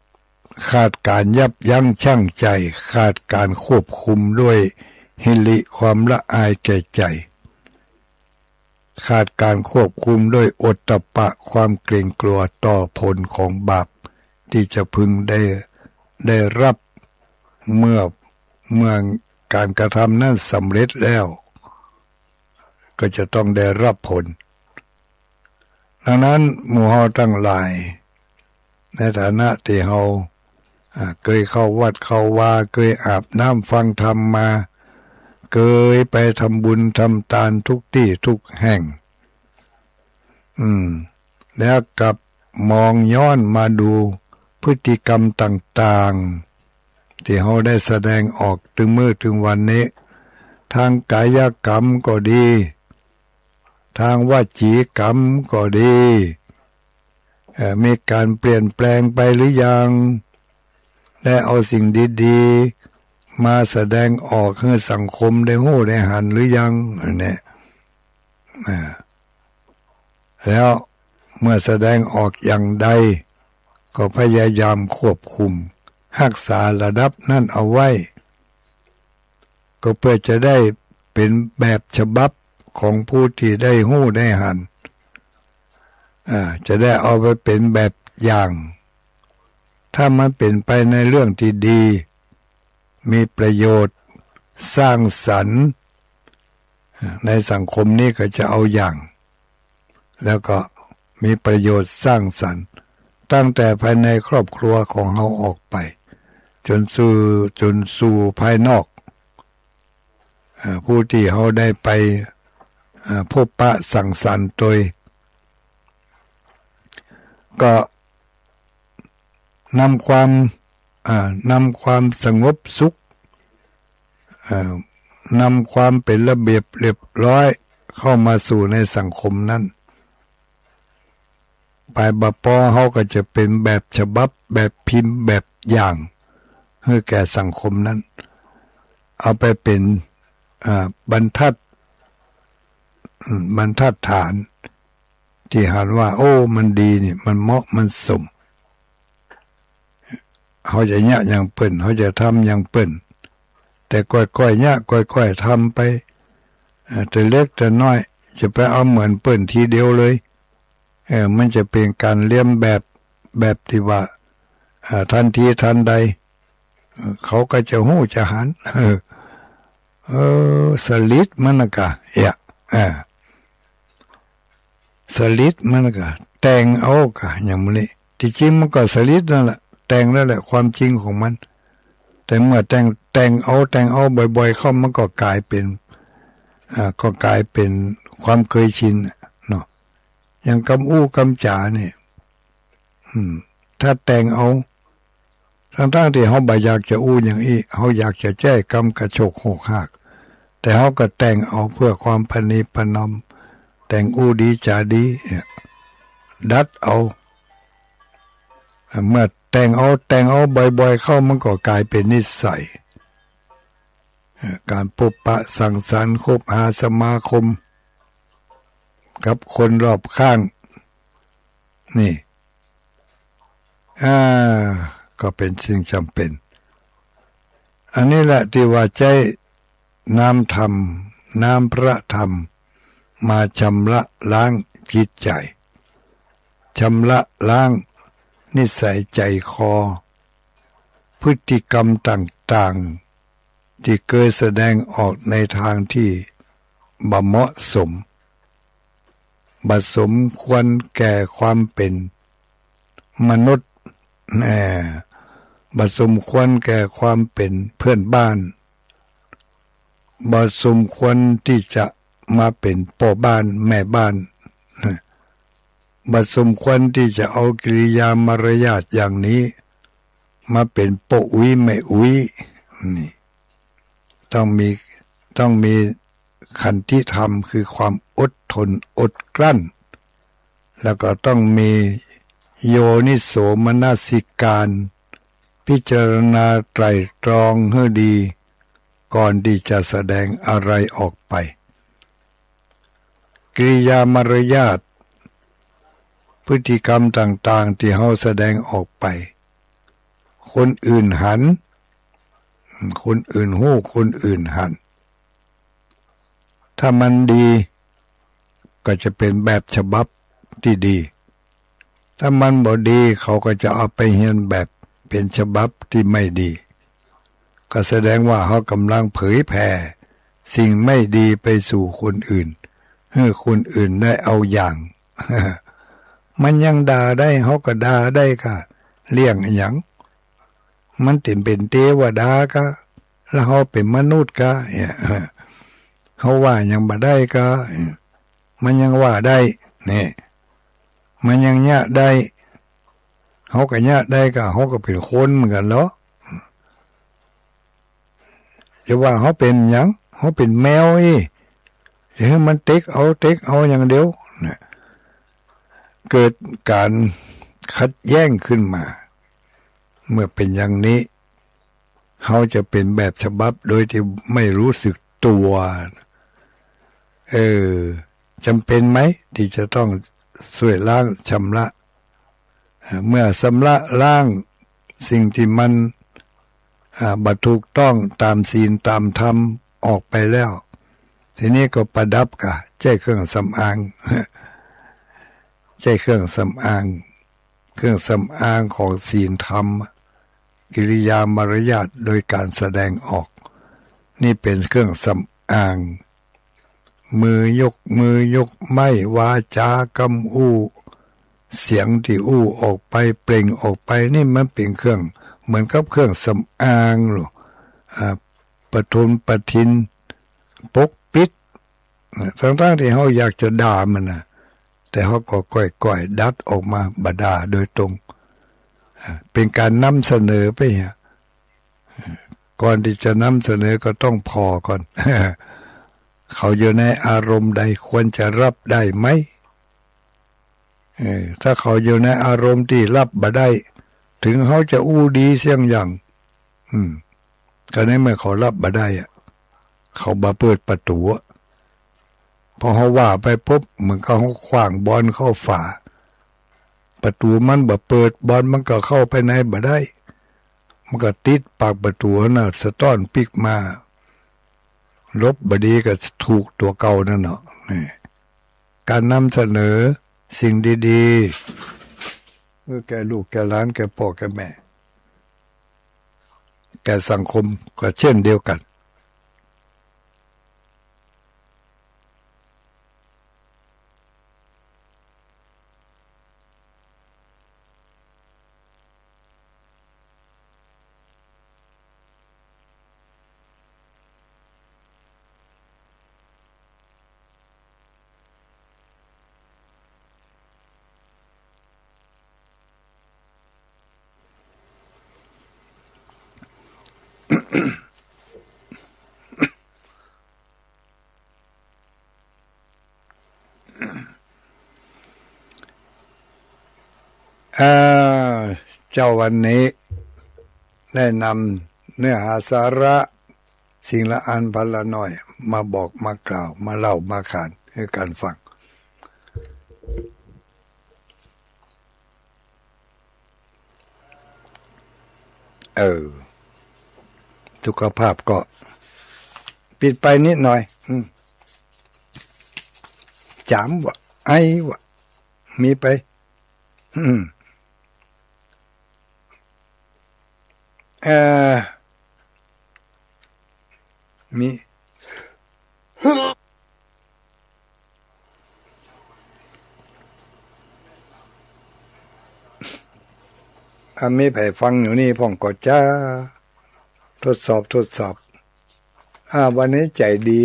ขาดก๋านยับยั้งชั่งใจ ขาดก๋านควบคุมด้วยหิริความละอายแก่ใจ๋ ขาดก๋านควบคุมด้วยโอตตัปปะความเกรงกลัวต่อผลของบาปตี้จะพึงได้ ได้รับ เมื่อ เมื่อก๋านกระทำนั้นสำเร็จแล้ว ก็จะต้องได้รับผล ดังนั้นหมู่เฮาตังหลาย ในฐานะตี้เฮา อ่า เกยเข้าวัดเข้าวา เกยอาบน้ำฟังธรรมมา เกยไปทำบุญทำตานทุกตี้ทุกแห่ง อืม แล้วกลับมองย้อนมาดูพฤติกรรมต่างๆ ตี้เฮาได้แสดงออกตึงมื้อตึงวันนี้ ทางกายกรรมก็ดี ทางวจีกรรมก็ดี เอ่อ มีก๋านเปลี่ยนแปลงไปหรือยัง ได้เอาสิ่งดีๆ มาแสดงออกหื้อสังคมได้ฮู้ได้หันหรือยัง อันเนี้ย อ่า แล้วเมื่อแสดงออกอย่างใด ก็พยายามควบคุม ฮักษาระดับนั้นเอาไว้ ก็เปื้อจะได้เป๋นแบบฉบับของผู้ตี้ได้ฮู้ได้หัน อ่า จะได้เอาไปเป๋นแบบอย่าง ถ้ามันเป๋นไปในเรื่องตี้ดี มีประโยชน์ สร้างสรรค์ อ่า ในสังคมนี้ก็จะเอาอย่าง แล้วก็มีประโยชน์สร้างสรรค์ ตั้งแต่ภายในครอบครัวของเฮาออกไป จ๋นสู่ จ๋นสู่ภายนอก อ่า ผู้ตี้เฮาได้ไป อ่า พบปะสังสรรค์ตวย ก็นำความ อ่า นำความสงบสุข อ่า นำความเป๋นระเบียบเรียบร้อยเข้ามาสู่ในสังคมนั้น ไปบ่ปอเฮาก็จะเป๋นแบบฉบับ แบบพิมพ์ แบบอย่าง หื้อแก่สังคมนั้น เอาไปเป๋น อ่า บรรทัด อืม บรรทัดฐาน ตี้หันว่า โอ้ มันดีนี่ มันเหมาะ มันสม เฮาจะเยียะอย่างเปิ้น เฮาจะทำอย่างเปิ้น แต่ก้อยๆ เยียะ ก้อยๆ ทำไป เอ่อ แต่เล็กแต่น้อย จะไปเอาเหมือนเปิ้นทีเดียวเลย เออ มันจะเป๋นก๋านเลียนแบบ แบบตี้ว่า เอ่อ ทันทีทันใด เอ่อ เขาก็จะฮู้จะหัน เออ เออ สลิดมันน่ะกะ เอะ เออ สลิดมันก็แต่งเอากะ อย่างมื้อนี้ ตี้จริงมันก็สลิดนั่นแหละ แต่งนั่นแหละ ความจริงของมัน แต่เมื่อแต่ง แต่งเอา แต่งเอาบ่อยๆ เข้า มันก็ก๋ายเป๋น อ่า ก็ก๋ายเป๋นความเกยชินน่ะเนาะ อย่างกำอู้กำจ๋านี่ อืม ถ้าแต่งเอา ตังๆ ตี้เฮาบ่อยากจะอู้อย่างอี้ เฮาอยากจะแจ้กำกระโชกโฮกฮาก แต่เฮาก็แต่งเอาเพื่อความประนีประนอม แต่งอู้ดีจ๋าดี เนี่ย ดัดเอา เมื่อแต่งเอา แต่งเอาบ่อยๆ เข้า มันก็ก๋ายเป๋นนิสัย เอ่อ ก๋านพบปะสังสรรค์ คบหาสมาคม กับคนรอบข้าง นี่ อ่า ก็เป๋นสิ่งจ๋ำเป๋น อันนี้แหละตี้ว่าใจ๊น้ำธรรม น้ำพระธรรม มาชำระล้างจิตใจ๋ ชำระล้างนิสัยใจ๋คอ พฤติกรรมต่างๆ ตี้เกยแสดงออกในตางตี้บ่เหมาะสม บ่สมควรแก่ความเป๋นมนุษย์ แหม บ่สมควรแก่ความเป๋นเพื่อนบ้าน บ่สมควรตี้จะมาเป๋นป้อบ้านแม่บ้าน บ่สมควรตี้จะเอากิริยามารยาทอย่างนี้ มาเป๋นป้ออุ๊ยแม่อุ๊ย นี่ ต้องมี ต้องมีขันติธรรม คือความอดทนอดกลั้น แล้วก็ต้องมีโยนิโสมนสิการ พิจารณาไตร่ตรองหื้อดี ก่อนตี้จะแสดงอะไรออกไป กิริยามารยาท พฤติกรรมต่างๆ ตี้เฮาแสดงออกไป คนอื่นหัน คนอื่นฮู้ คนอื่นหัน ถ้ามันดี ก็จะเป๋นแบบฉบับตี้ดี ถ้ามันบ่ดี เขาก็จะเอาไปเฮียนแบบเป๋นฉบับตี้ไม่ดี ก็แสดงว่าเฮากำลังเผยแผ่สิ่งไม่ดีไปสู่คนอื่น หื้อคนอื่นได้เอาอย่าง มันยังด่าได้ เฮาก็ด่าได้กา เรื่องอะหยัง มันเป๋น เป๋นเตวดากา แล้วเฮาเป๋นมนุษย์กา เนี่ย เฮาว่าหยังบ่ได้กา มันยังว่าได้ เนี่ย มันยังเยียะได้ เฮาก็เยียะได้กา เฮาก็เป๋นคนเหมือนกั๋นเนาะ จะว่าเฮาเป๋นหยัง เฮาเป๋นแมวอี้ จะหื้อมันเต็กเอา เต็กเอาอย่างเดียว เนี่ย เกิดก๋านขัดแย้งขึ้นมา เมื่อเป๋นอย่างนี้ เฮาจะเป๋นแบบฉบับโดยตี้ไม่รู้สึกตั๋ว เออ จ๋ำเป๋นไหมตี้จะต้องช่วยล้างชำระ อ่า เมื่อชำระล้างสิ่งตี้มัน อ่า บ่ถูกต้องต๋ามศีลต๋ามธรรมออกไปแล้ว ทีนี้ก็ประดับกา ใจ๊เครื่องสำอาง ใจ๊เครื่องสำอาง เครื่องสำอางของศีลธรรม กิริยามารยาทโดยก๋านแสดงออก นี่เป๋นเครื่องสำอาง มือยกมือ ยกไม้ วาจากำอู้ เสียงตี้อู้ออกไป เปล่งออกไป นี่มันเป๋นเครื่อง เหมือนกับเครื่องสำอางหรอ อ่า ประทนประทิน ปกปิด ทั้งๆ ตี้เฮาอยากจะด่ามันนะ แต่เฮาก็ก้อยๆ ดัดออกมา บ่ด่าโดยตรง อ่า เป๋นก๋านนำเสนอไปฮะ ก่อนตี้จะนำเสนอก็ต้องผ่อก่อน เขาอยู่ในอารมณ์ใด ควรจะฮับได้ไหม เออ ถ้าเขาอยู่ในอารมณ์ตี้ฮับบ่ได้ ถึงเฮาจะอู้ดีเสี้ยงหยัง อืม ก็ในเมื่อเขาฮับบ่ได้อะ เขาบ่เปิดประตู๋อะ พอเฮาว่าไปปุ๊บ เหมือนกับเฮาขว้างบอลเข้าฝา ประตู๋มันบ่เปิด บอลมันก็เข้าไปในบ่ได้ มันก็ติดปากประตู๋หั้นน่ะ สะต๊อนปิ๊กมา หลบบ่ดีก็ถูกตั๋วเก่านั่นเนาะ นี่ ก๋านนำเสนอสิ่งดีๆ เออ แก่ลูกแก่หลาน แก่ป้อแก่แม่ แก่สังคมก็เช่นเดียวกั๋นอ่า เจ้าวันนี้ได้นำเนื้อหาสาระสิ่งละอันพันละหน่อย มาบอกมากล่าว มาเล่ามาขานหื้อกั๋นฟัง เออ สุขภาพก็ปิดไปนิดหน่อย อืม จ๋ามวะ ไอวะ มีไป อืม เอ่อ มี อ่ะ มีใผฟังอยู่นี่พ่องก่อจ๊ะ ทดสอบ ทดสอบ อ่า วันนี้ใจ๋ดี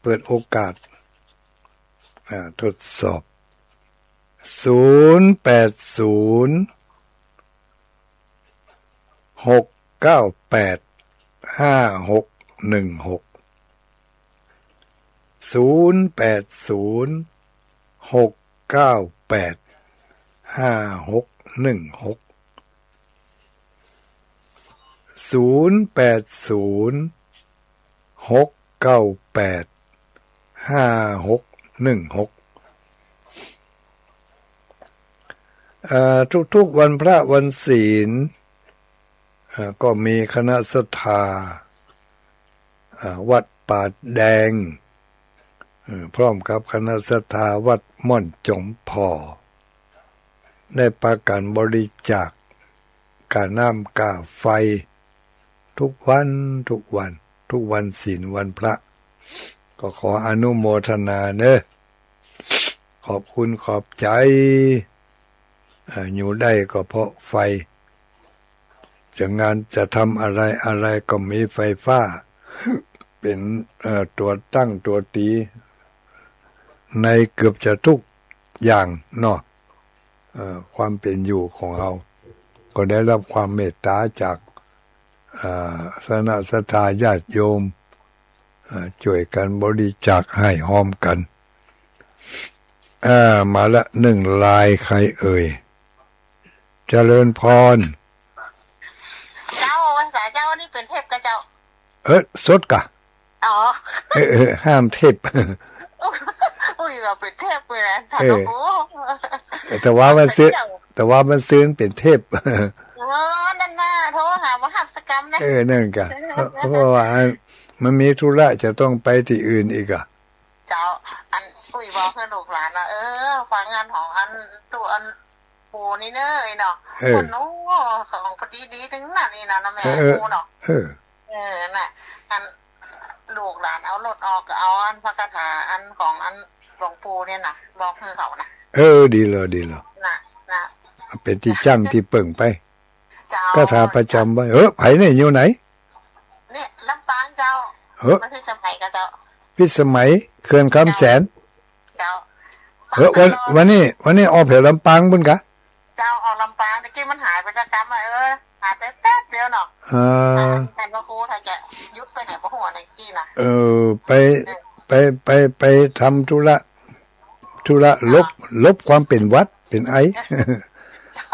เปิดโอกาส อ่า ทดสอบ ศูนย์แปดศูนย์ หกเก้าแปด ห้าหกหนึ่งหก ศูนย์แปดศูนย์ หกเก้าแปด ห้าหกหนึ่งหก ศูนย์แปดศูนย์ หกเก้าแปด ห้าหกหนึ่งหก เอ่อ ทุกๆวันพระวันศีล เอ่อ ก็มีคณะศรัทธา เอ่อ วัดป่าแดง เอ่อ พร้อมกับคณะศรัทธาวัดม่อนจ๋อมผ่อ ได้ปากั๋นบริจาค ก้าน้ำก้าไฟ ทุกวัน ทุกวัน ทุกวันศีลวันพระ ก็ขออนุโมทนาเนอะ ขอบคุณขอบใจ๋ เอ่อ อยู่ได้ก็เพราะไฟ จะงานจะทำอะไรอะไรก็มีไฟฟ้า เป๋น เอ่อ ตั๋วตั้งตั๋วตี๋ ในเกือบจะทุกอย่างเนาะ เอ่อ ความเป๋นอยู่ของเฮา ก็ได้รับความเมตต๋าจาก เอ่อ คณะศรัทธาญาติโยม เอ่อ จ้วยกั๋นบริจาคหื้อฮอมกั๋น อ่า มาละ หนึ่งลาย ใผเอ่ย เจริญพร เจ้า พรรษาเจ้า อันนี้เป๋นเทปกาเจ้า เออ สดก่ะ อ๋อ เออ เออ ห้ามเทป อุ้ย ว่าเป๋นเทปเลยนะ เออ โอ้โห แต่ว่ามันซื้อ เจ้า แต่ว่ามันซื้อเป๋นเทป อ๋อ นั่นน่ะ โทรหาบ่ฮับสักกำนะ เออ นั่นก่ะ เพราะว่ามันมีธุระจะต้องไปตี้อื่นอีกอะ เจ้า อัน อุ้ย บอกหื้อลูกหลานนะ เออ ฟังงานของอัน ตู้อัน ปู่นี่เน้อ ไอ้เนาะ เออ คน โอ้ ของปฏิดีตึงนั้นนี่นะ นะแม่ เออ ปู่เนาะ เออ เออ น่ะ อัน ลูกหลานเอารถออกก็เอาอันพระคาถาอันของอันหลวงปู่เนี่ยน่ะ บอกหื้อเขาน่ะ เออ ดีแล้ว ดีแล้ว น่ะ น่ะ เป๋นตี้จั้งตี้เปิ้งไป เจ้า คาถาประจ๋ำไว้ เออ ใผเนี่ย อยู่ไหน เนี่ย ลำปางเจ้า เออ มาพิสมัยกาเจ้า พิสมัย เขื่อนคำแสน เจ้า เออ วัน วันนี้ วันนี้ออกแผวลำปางปุ้นกา เจ้า ออกลำปาง ตะกี้มันหายไปสักกำอะ เออ หายไปแป๊บเดียวเนาะ อ่า ท่านพระครูถ้าจะหยุดไปไหนบ่ฮู้อะ ตะกี้น่ะ เออ ไป เออ ไป ไป ไปทำธุระ ธุระ เจ้า ลบ ลบความเป๋นหวัดเป๋นไอ เจ้า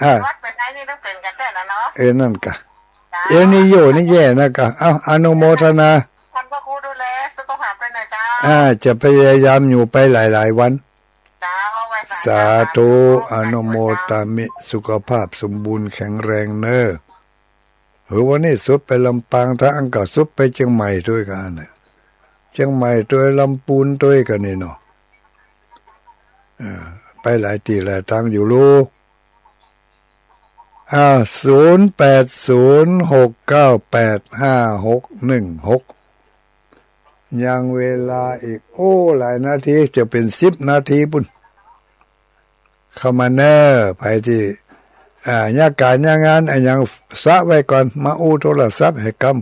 อ่า หวัดเป๋นไอนี่ต้องเป๋นกั๋นแต๊น่ะเนาะ เออ นั่นก่ะ เจ้า เอลนีโญนี่แย่นะก่ะ เอ้า อนุโมทนา ท่านพระครูดูแลสุขภาพด้วยนะเจ้า อ่า จะพยายามอยู่ไปหลายๆวัน เจ้า ไหว้สา สาธุ เจ้า สาธุ อนุโมทามิ สุขภาพสมบูรณ์แข็งแรงเน้อ หือวันนี้สุดไปลำปาง ถ้าอั้นก็สุดไปเจียงใหม่ตวยกั๋นน่ะ เจียงใหม่ตวย ลำปูนตวยกั๋นนี่เนาะ เออ ไปหลายตี้หลายตางอยู่ลูก อ่า ศูนย์แปดศูนย์ หกเก้าแปด ห้าหกหนึ่งหก ยังเวลาอีก โอ้ หลายนาที จะเป๋นสิบนาทีปุ้น เข้ามาเน้อ ใผตี้ อ่า เยียะก๋านเยียะงานอะหยังสะไว้ก่อน มาอู้โทรศัพท์หื้อกำ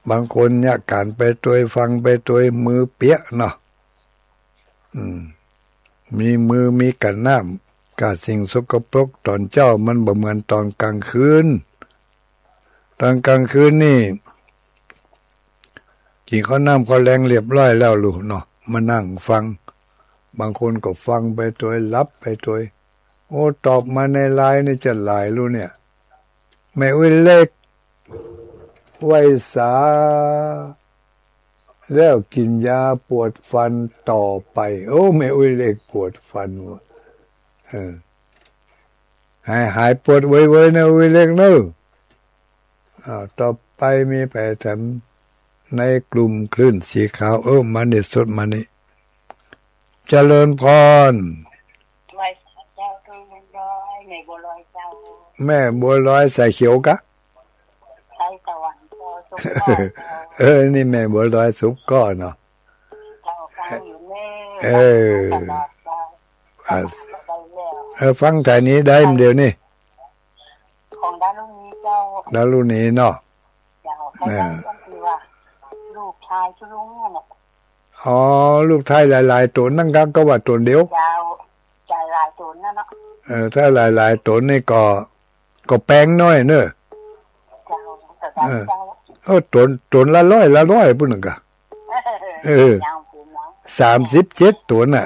บางคนเยียะก๋านไปตวย ฟังไปตวย มือเปียะเนาะ อืม มีมือมีกั๋นน้ำ ก้าสิ่งสกปรกต๋อนเจ๊ามันบ่เหมือนต๋อนก๋างคืน ต๋อนก๋างคืนนี่ กิ๋นข้าวน้ำข้าวแลงเรียบร้อยแล้วลูกเนาะ มานั่งฟัง บางคนก็ฟังไปตวย หลับไปตวย โอ้ ตอบมาในไลน์นี่จะหลายลูกเนี่ย แม่อุ๊ยเล็ก ไหว้สา แล้วกิ๋นยาปวดฟันต่อไป โอ้ แม่อุ๊ยเล็กปวดฟันว่ะ เออ หาย หายปวดไวๆ นะอุ๊ยเล็กเนอะ อ้าว ต่อไปมีใผแถมในกลุ่มคลื่นสีขาว เออ มานี่ สดมานี่ เจริญพร ไหว้สาเจ้า แม่บัวลอยเจ้า แม่บัวลอยสายเขียวกะ สายสวรรค์เจ้า สุขเจ้า เออ นี่แม่บัวลอยสุขเนาะ เจ้า ฟังอยู่แน่ เออ ฟังตลอดเจ้า อ่ะ ได้แล้ว เออ ฟังสถานีใดเดี๋ยวนี้ ของดารุณีเจ้า ดารุณีเนาะ เจ้า เออ ก็ยังต้องคือว่า ลูกชายชื่อลุงเนี่ย อ๋อ ลูกชายหลายๆ ต๋นนั่นก็ ก็ว่าต๋นเดียว เจ้า ชายหลายต๋นนั่นเนาะ เออ ถ้าหลายๆ ต๋นนี่ก็ ก็แปงน้อยเน้อ เจ้า เออ เจ้า เออ ต๋น ต๋นละร้อย ละร้อยปุ้นนั่นกะ เออ ยังเป็นเนาะ สามสิบเจ็ดต๋นน่ะ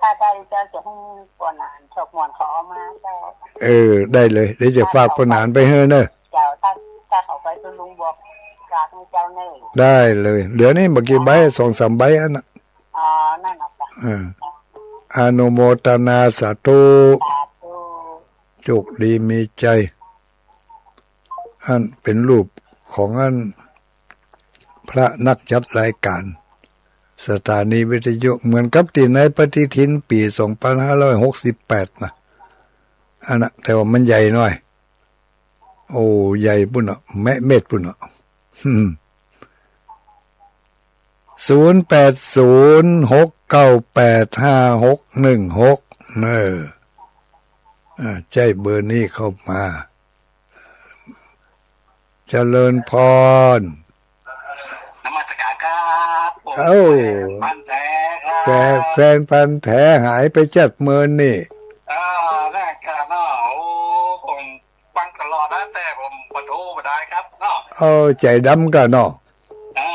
ถ้าได้เจ้าจะหื้อป้อหนาน ชอบม่วนเขาเอามาเจ้า เออ ได้เลย เดี๋ยวจะฝากป้อหนานไปหื้อเน้อ เจ้า ถ้า ถ้าเขาไปคือลุงบอก สาธุเจ้าเน่อ ได้เลย เหลือนี่บ่กี่ใบ สองสามใบอันน่ะ อ๋อ นั่นน่ะจ้ะ เออ อนุโมทนาสาธุ สาธุ โชคดีมีชัย อันเป๋นรูปของอันพระนักจัดรายการสถานีวิทยุ เหมือนกับตี้ในปฏิทินปี๋สองปันห้าร้อยหกสิบแปดน่ะ อันน่ะ แต่ว่ามันใหญ่หน่อย โอ้ ใหญ่ปู้นเนาะ แมะเม็ดปู้นเนาะ ศูนย์แปดศูนย์ หกเก้าแปด ห้าหกหนึ่งหก เออ อ่า ใจ๊เบอร์นี้เข้ามา เจริญพร นมัสการครับ ผม เอ้า แฟนพันธุ์แท้ครับ แฟน แฟนพันธุ์แท้หายไปจัดเมินนี่ อ่า ได้ครับเนาะ โอ้ ผมฟังตลอดนะ แต่ผมบ่โทรบ่ได้ครับเนาะ เอ้า ใจ๋ดำก่าเนาะ อ่า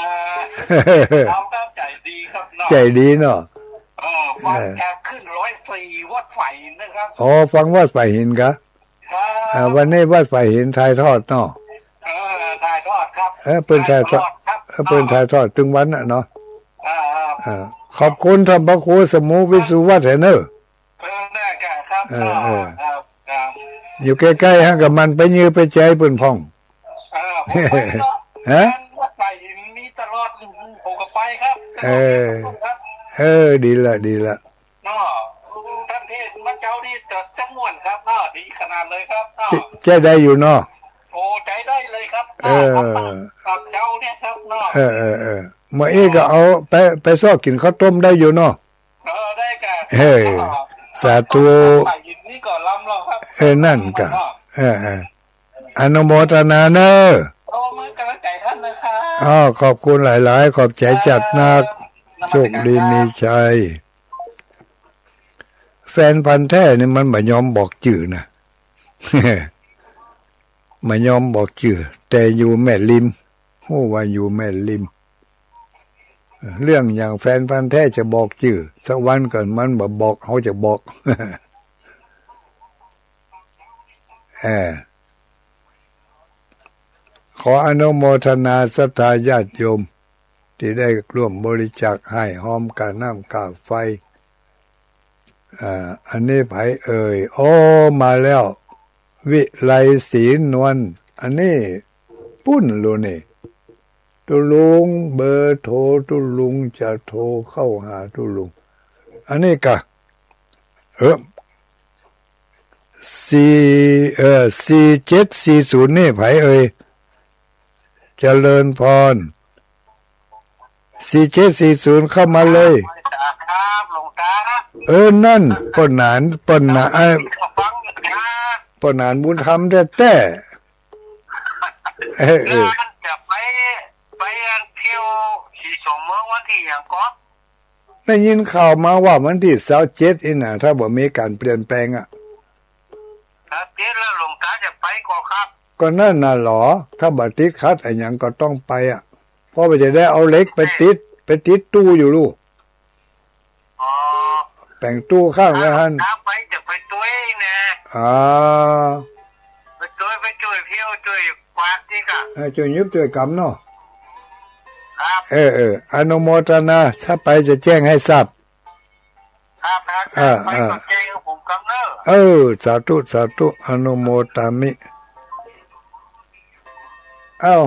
เราก็ใจ๋ดีครับเนาะ ใจ๋ดีเนาะ เออ ฟัง เออ แกขึ้นร้อยสี่วัดฝ่ายหินนะครับ อ๋อ ฟังวัดฝ่ายหินกะ ครับ อ่า วันนี้วัดฝ่ายหินถ่ายทอดเนาะ เออ ถ่ายทอดครับ เออ เปิ้นถ่ายทอด ถ่ายตลอดครับ เออ เปิ้นถ่ายทอดตึงวันน่ะเนาะ อ่า อ่า ขอบคุณท่านพระครูสมุห์ วิสุวัฒน์เน่อ เออ ได้ครับ เออ เออ ครับ ครับ อยู่ใก้ๆ หั้นกะ มันไปยื้อไปแจเปิ้นพ่อง เออ ผมไปเนาะ ฮะ วัดฝ่ายหินมีตลอด ผมก็ไปครับ เออ ครับ เออ ดีละ ดีละ เนาะ ท่านเทศน์มาเจ๊านี่จะ จะม่วนครับเนาะ ดีขนาดเลยครับเนาะ ใจ๊ ใจ๊ได้อยู่เนาะ โอ้ ใจ๊ได้เลยครับ เออ ครับ ครับ เจ๊าเนี่ยครับเนาะ เออ เออ เออ เมื่ออี้ก็เอาไป ไปซอกกิ๋นข้าวต้มได้อยู่เนาะ เออ ได้กะ เออ สาธุ ฝ่ายหินนี่ก็ล้ำแล้วครับ เออ นั่นกะ เนาะ เออ เออ อนุโมทนาเน่อ โอ้ เปิ้นก๋ำลังใจ๋ท่านนะครับ อ้าว ขอบคุณหลายๆ ขอบใจ๋จัดนัก ครับ โชคดีมีชัย แฟนพันธุ์แท้นี่มันบ่ยอมบอกจื้อนะ บ่ยอมบอกจื้อ แต่อยู่แม่ริม ฮู้ว่าอยู่แม่ริม เรื่องอย่างแฟนพันธุ์แท้จะบอกจื้อ สักวันก่อนมันบ่บอก เฮาจะบอก เออ ขออนุโมทนาศรัทธาญาติโยม ตี้ได้ร่วมบริจาคให้ ฮอมก้าน้ำก้าไฟ อ่า อันนี้ใผเอ่ย โอ้ มาแล้ว วิไลศรีนวล อันนี้ปุ้นลูนี่ ตุ๊ลุง เบอร์โทรตุ๊ลุง จะโทรเข้าหาตุ๊ลุง อันนี้กะ เออ สี่ เอ่อ สี่เจ็ดสี่ศูนย์ นี่ใผเอ่ย เจริญพร สี่เจ็ดสี่ศูนย์ เข้ามาเลย ครับ หลวงตา เออ นั่น ป้อหนาน ป้อหนาน เอ่อ ฟังอยู่นะ ป้อหนานบุญธรรมแต๊ๆ เออ เออ แล้วจะไป ไปอันเที่ยวสีสองเมืองวันตี้หยังก่อ ได้ยินข่าวมาว่าวันตี้ซาวเจ็ดอี้น่ะ ถ้าบ่มีก๋านเปลี่ยนแปลงอะ ซาวเจ็ดแล้วหลวงตาจะไปก่อครับ ก็นั่นน่ะหลอ ถ้าบ่ติดขัดอะหยังก็ต้องไปอะ เพราะว่าจะได้เอาเหล็กไปติด ไปติดตู้อยู่ลูก อ๋อ แป๋งตู้ข้างไว้หั้น หลวงตาไปจะไปตวยแน่ อ๋อ ไปตวย ไปจ้วยเที่ยว จ้วยกวาดนี่กะ เออ จ้วยหยิบจ้วยก๋ำเนาะ ครับ เออ เออ อนุโมทนา ถ้าไปจะแจ้งหื้อทราบ ครับ ครับ อ่า ไป อ่า ก็แจ้งหื้อผมกำเนิด เออ สาธุ สาธุ อนุโมทามิ อ้าว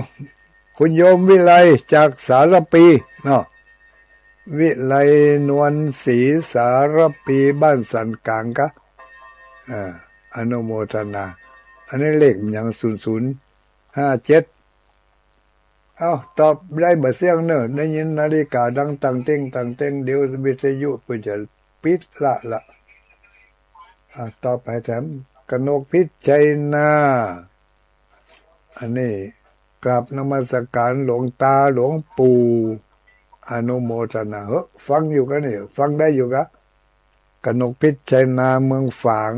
คุณโยมวิไลจากสารภีเนาะ วิไลนวลศรีสารภี บ้านสันก๋างกะ อ่า อนุโมทนา อันนี้เลขหยัง ศูนย์ศูนย์ห้าเจ็ด เอ้า ตอบได้บ่เสี้ยงเน่อ ได้ยินนาฬิกาดังตังเต็งตังเต็ง เดี๋ยววิทยุเปิ้นจะปิดละละ อ่า ตอบไปแถม กนกพิชชัยนา อันนี้กราบนมัสการหลวงตาหลวงปู่ อนุโมทนา เฮ้อ ฟังอยู่กะนี่ ฟังได้อยู่กะ กนกพิชชัยนาเมืองฝาง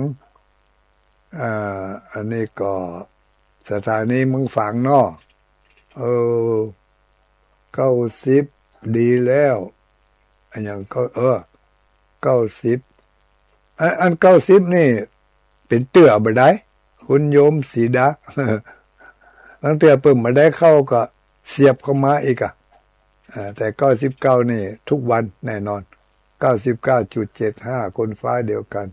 อ่า อันนี้ก็สถานีเมืองฝางเนาะ เออ เก้าสิบ ดีแล้ว อันหยังก็ เออ เก้าสิบ อัน อันเก้าสิบนี่ เป๋นเตื้อบ่ได้ คุณโยมสีดา ลางเตื้อเปิ้นบ่ได้เข้าก็ เสียบเข้ามาอีกอะ อ่า แต่เก้าสิบเก้านี่ทุกวันแน่นอน เก้าสิบเก้าจุดเจ็ดห้า คนฟ้าเดียวกัน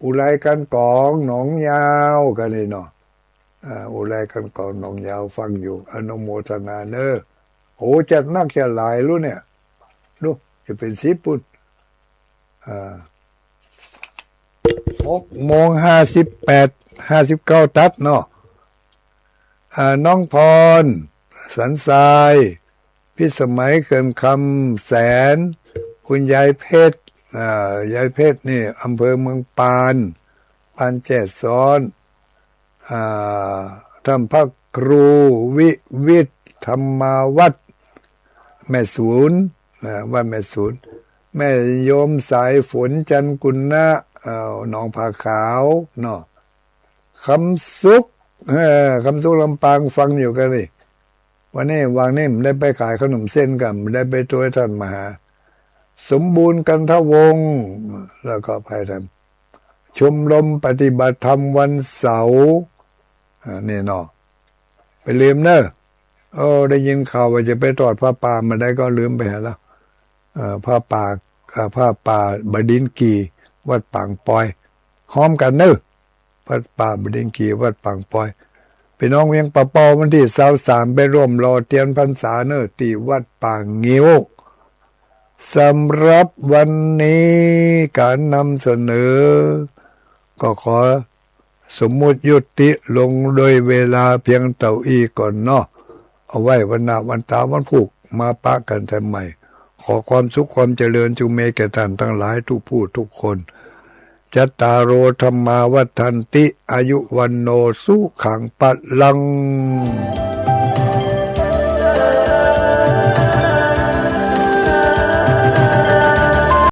อุไรกันกองหนองยาวกันนี่เนาะ อ่า อุไรกันกองหนองยาวฟังอยู่ อนุโมทนาเนอะ โอ้ จัดนักจัดหลายลูกเนี่ย ลูก จะเป๋นสิบปู้น อ่า หกโมงห้าสิบแปด ห้าสิบเก้าตัดเนาะ อ่า น้องพร สันทราย พิสมัย เขื่อนคำแสน คุณยายเพชร อ่า ยายเพชรนี่อำเภอเมืองปาน ปานแจ้ซ้อน อ่า ท่านพระครูวิวิทย์ธรรมาวัฒน์ แม่สูน อ่า วัดแม่สูน แม่โยมสายฝน จันทร์กุณะ เอ่อ หนองผาขาวเนาะ คำสุข เออ คำสุขลำปางฟังอยู่กันนี่ วันนี้ วันนี้บ่ได้ไปขายขนมเส้นกั๋น บ่ได้ไปตวยต้านมหา สมบูรณ์ กันทวงศ์ แล้วก็ไปทางชมรมปฏิบัติธรรมวันเสาร์ อ่า นี่เนาะ ไปลืมเนอะ โอ้ ได้ยินข่าวว่าจะไปตอดผ้าป่ามาได้ก็ลืมไปหาแล้ว เอ่อ ผ้าป่า เอ่อ ผ้าป่าบดินทร์กี่ วัดปางปอย ฮ้อมกั๋นเนอะ วัดป่าบดินทร์กี่ วัดปางปอย พี่น้องเวียงป่าเป้า วันตี้ซาวสาม ไปร่วมหล่อเตียนพรรษาเนอะ ตี้วัดป่างิ้ว สำหรับวันนี้ก๋านนำเสนอ ก็ขอ สมมุติยุติลงโดยเวลาเพียงเต้าอี้ก่อนเนาะ เอาไว้วันหน้าวันต๋าวันพูกมาปะกั๋นแต้มใหม่ ขอความสุขความเจริญจุ่งเมแก่ต้านตังหลายกู้ผู้กู้คน จัตตาโร ธัมมา วัฑฒันติ อายุ วัณโณ สุขัง พะลัง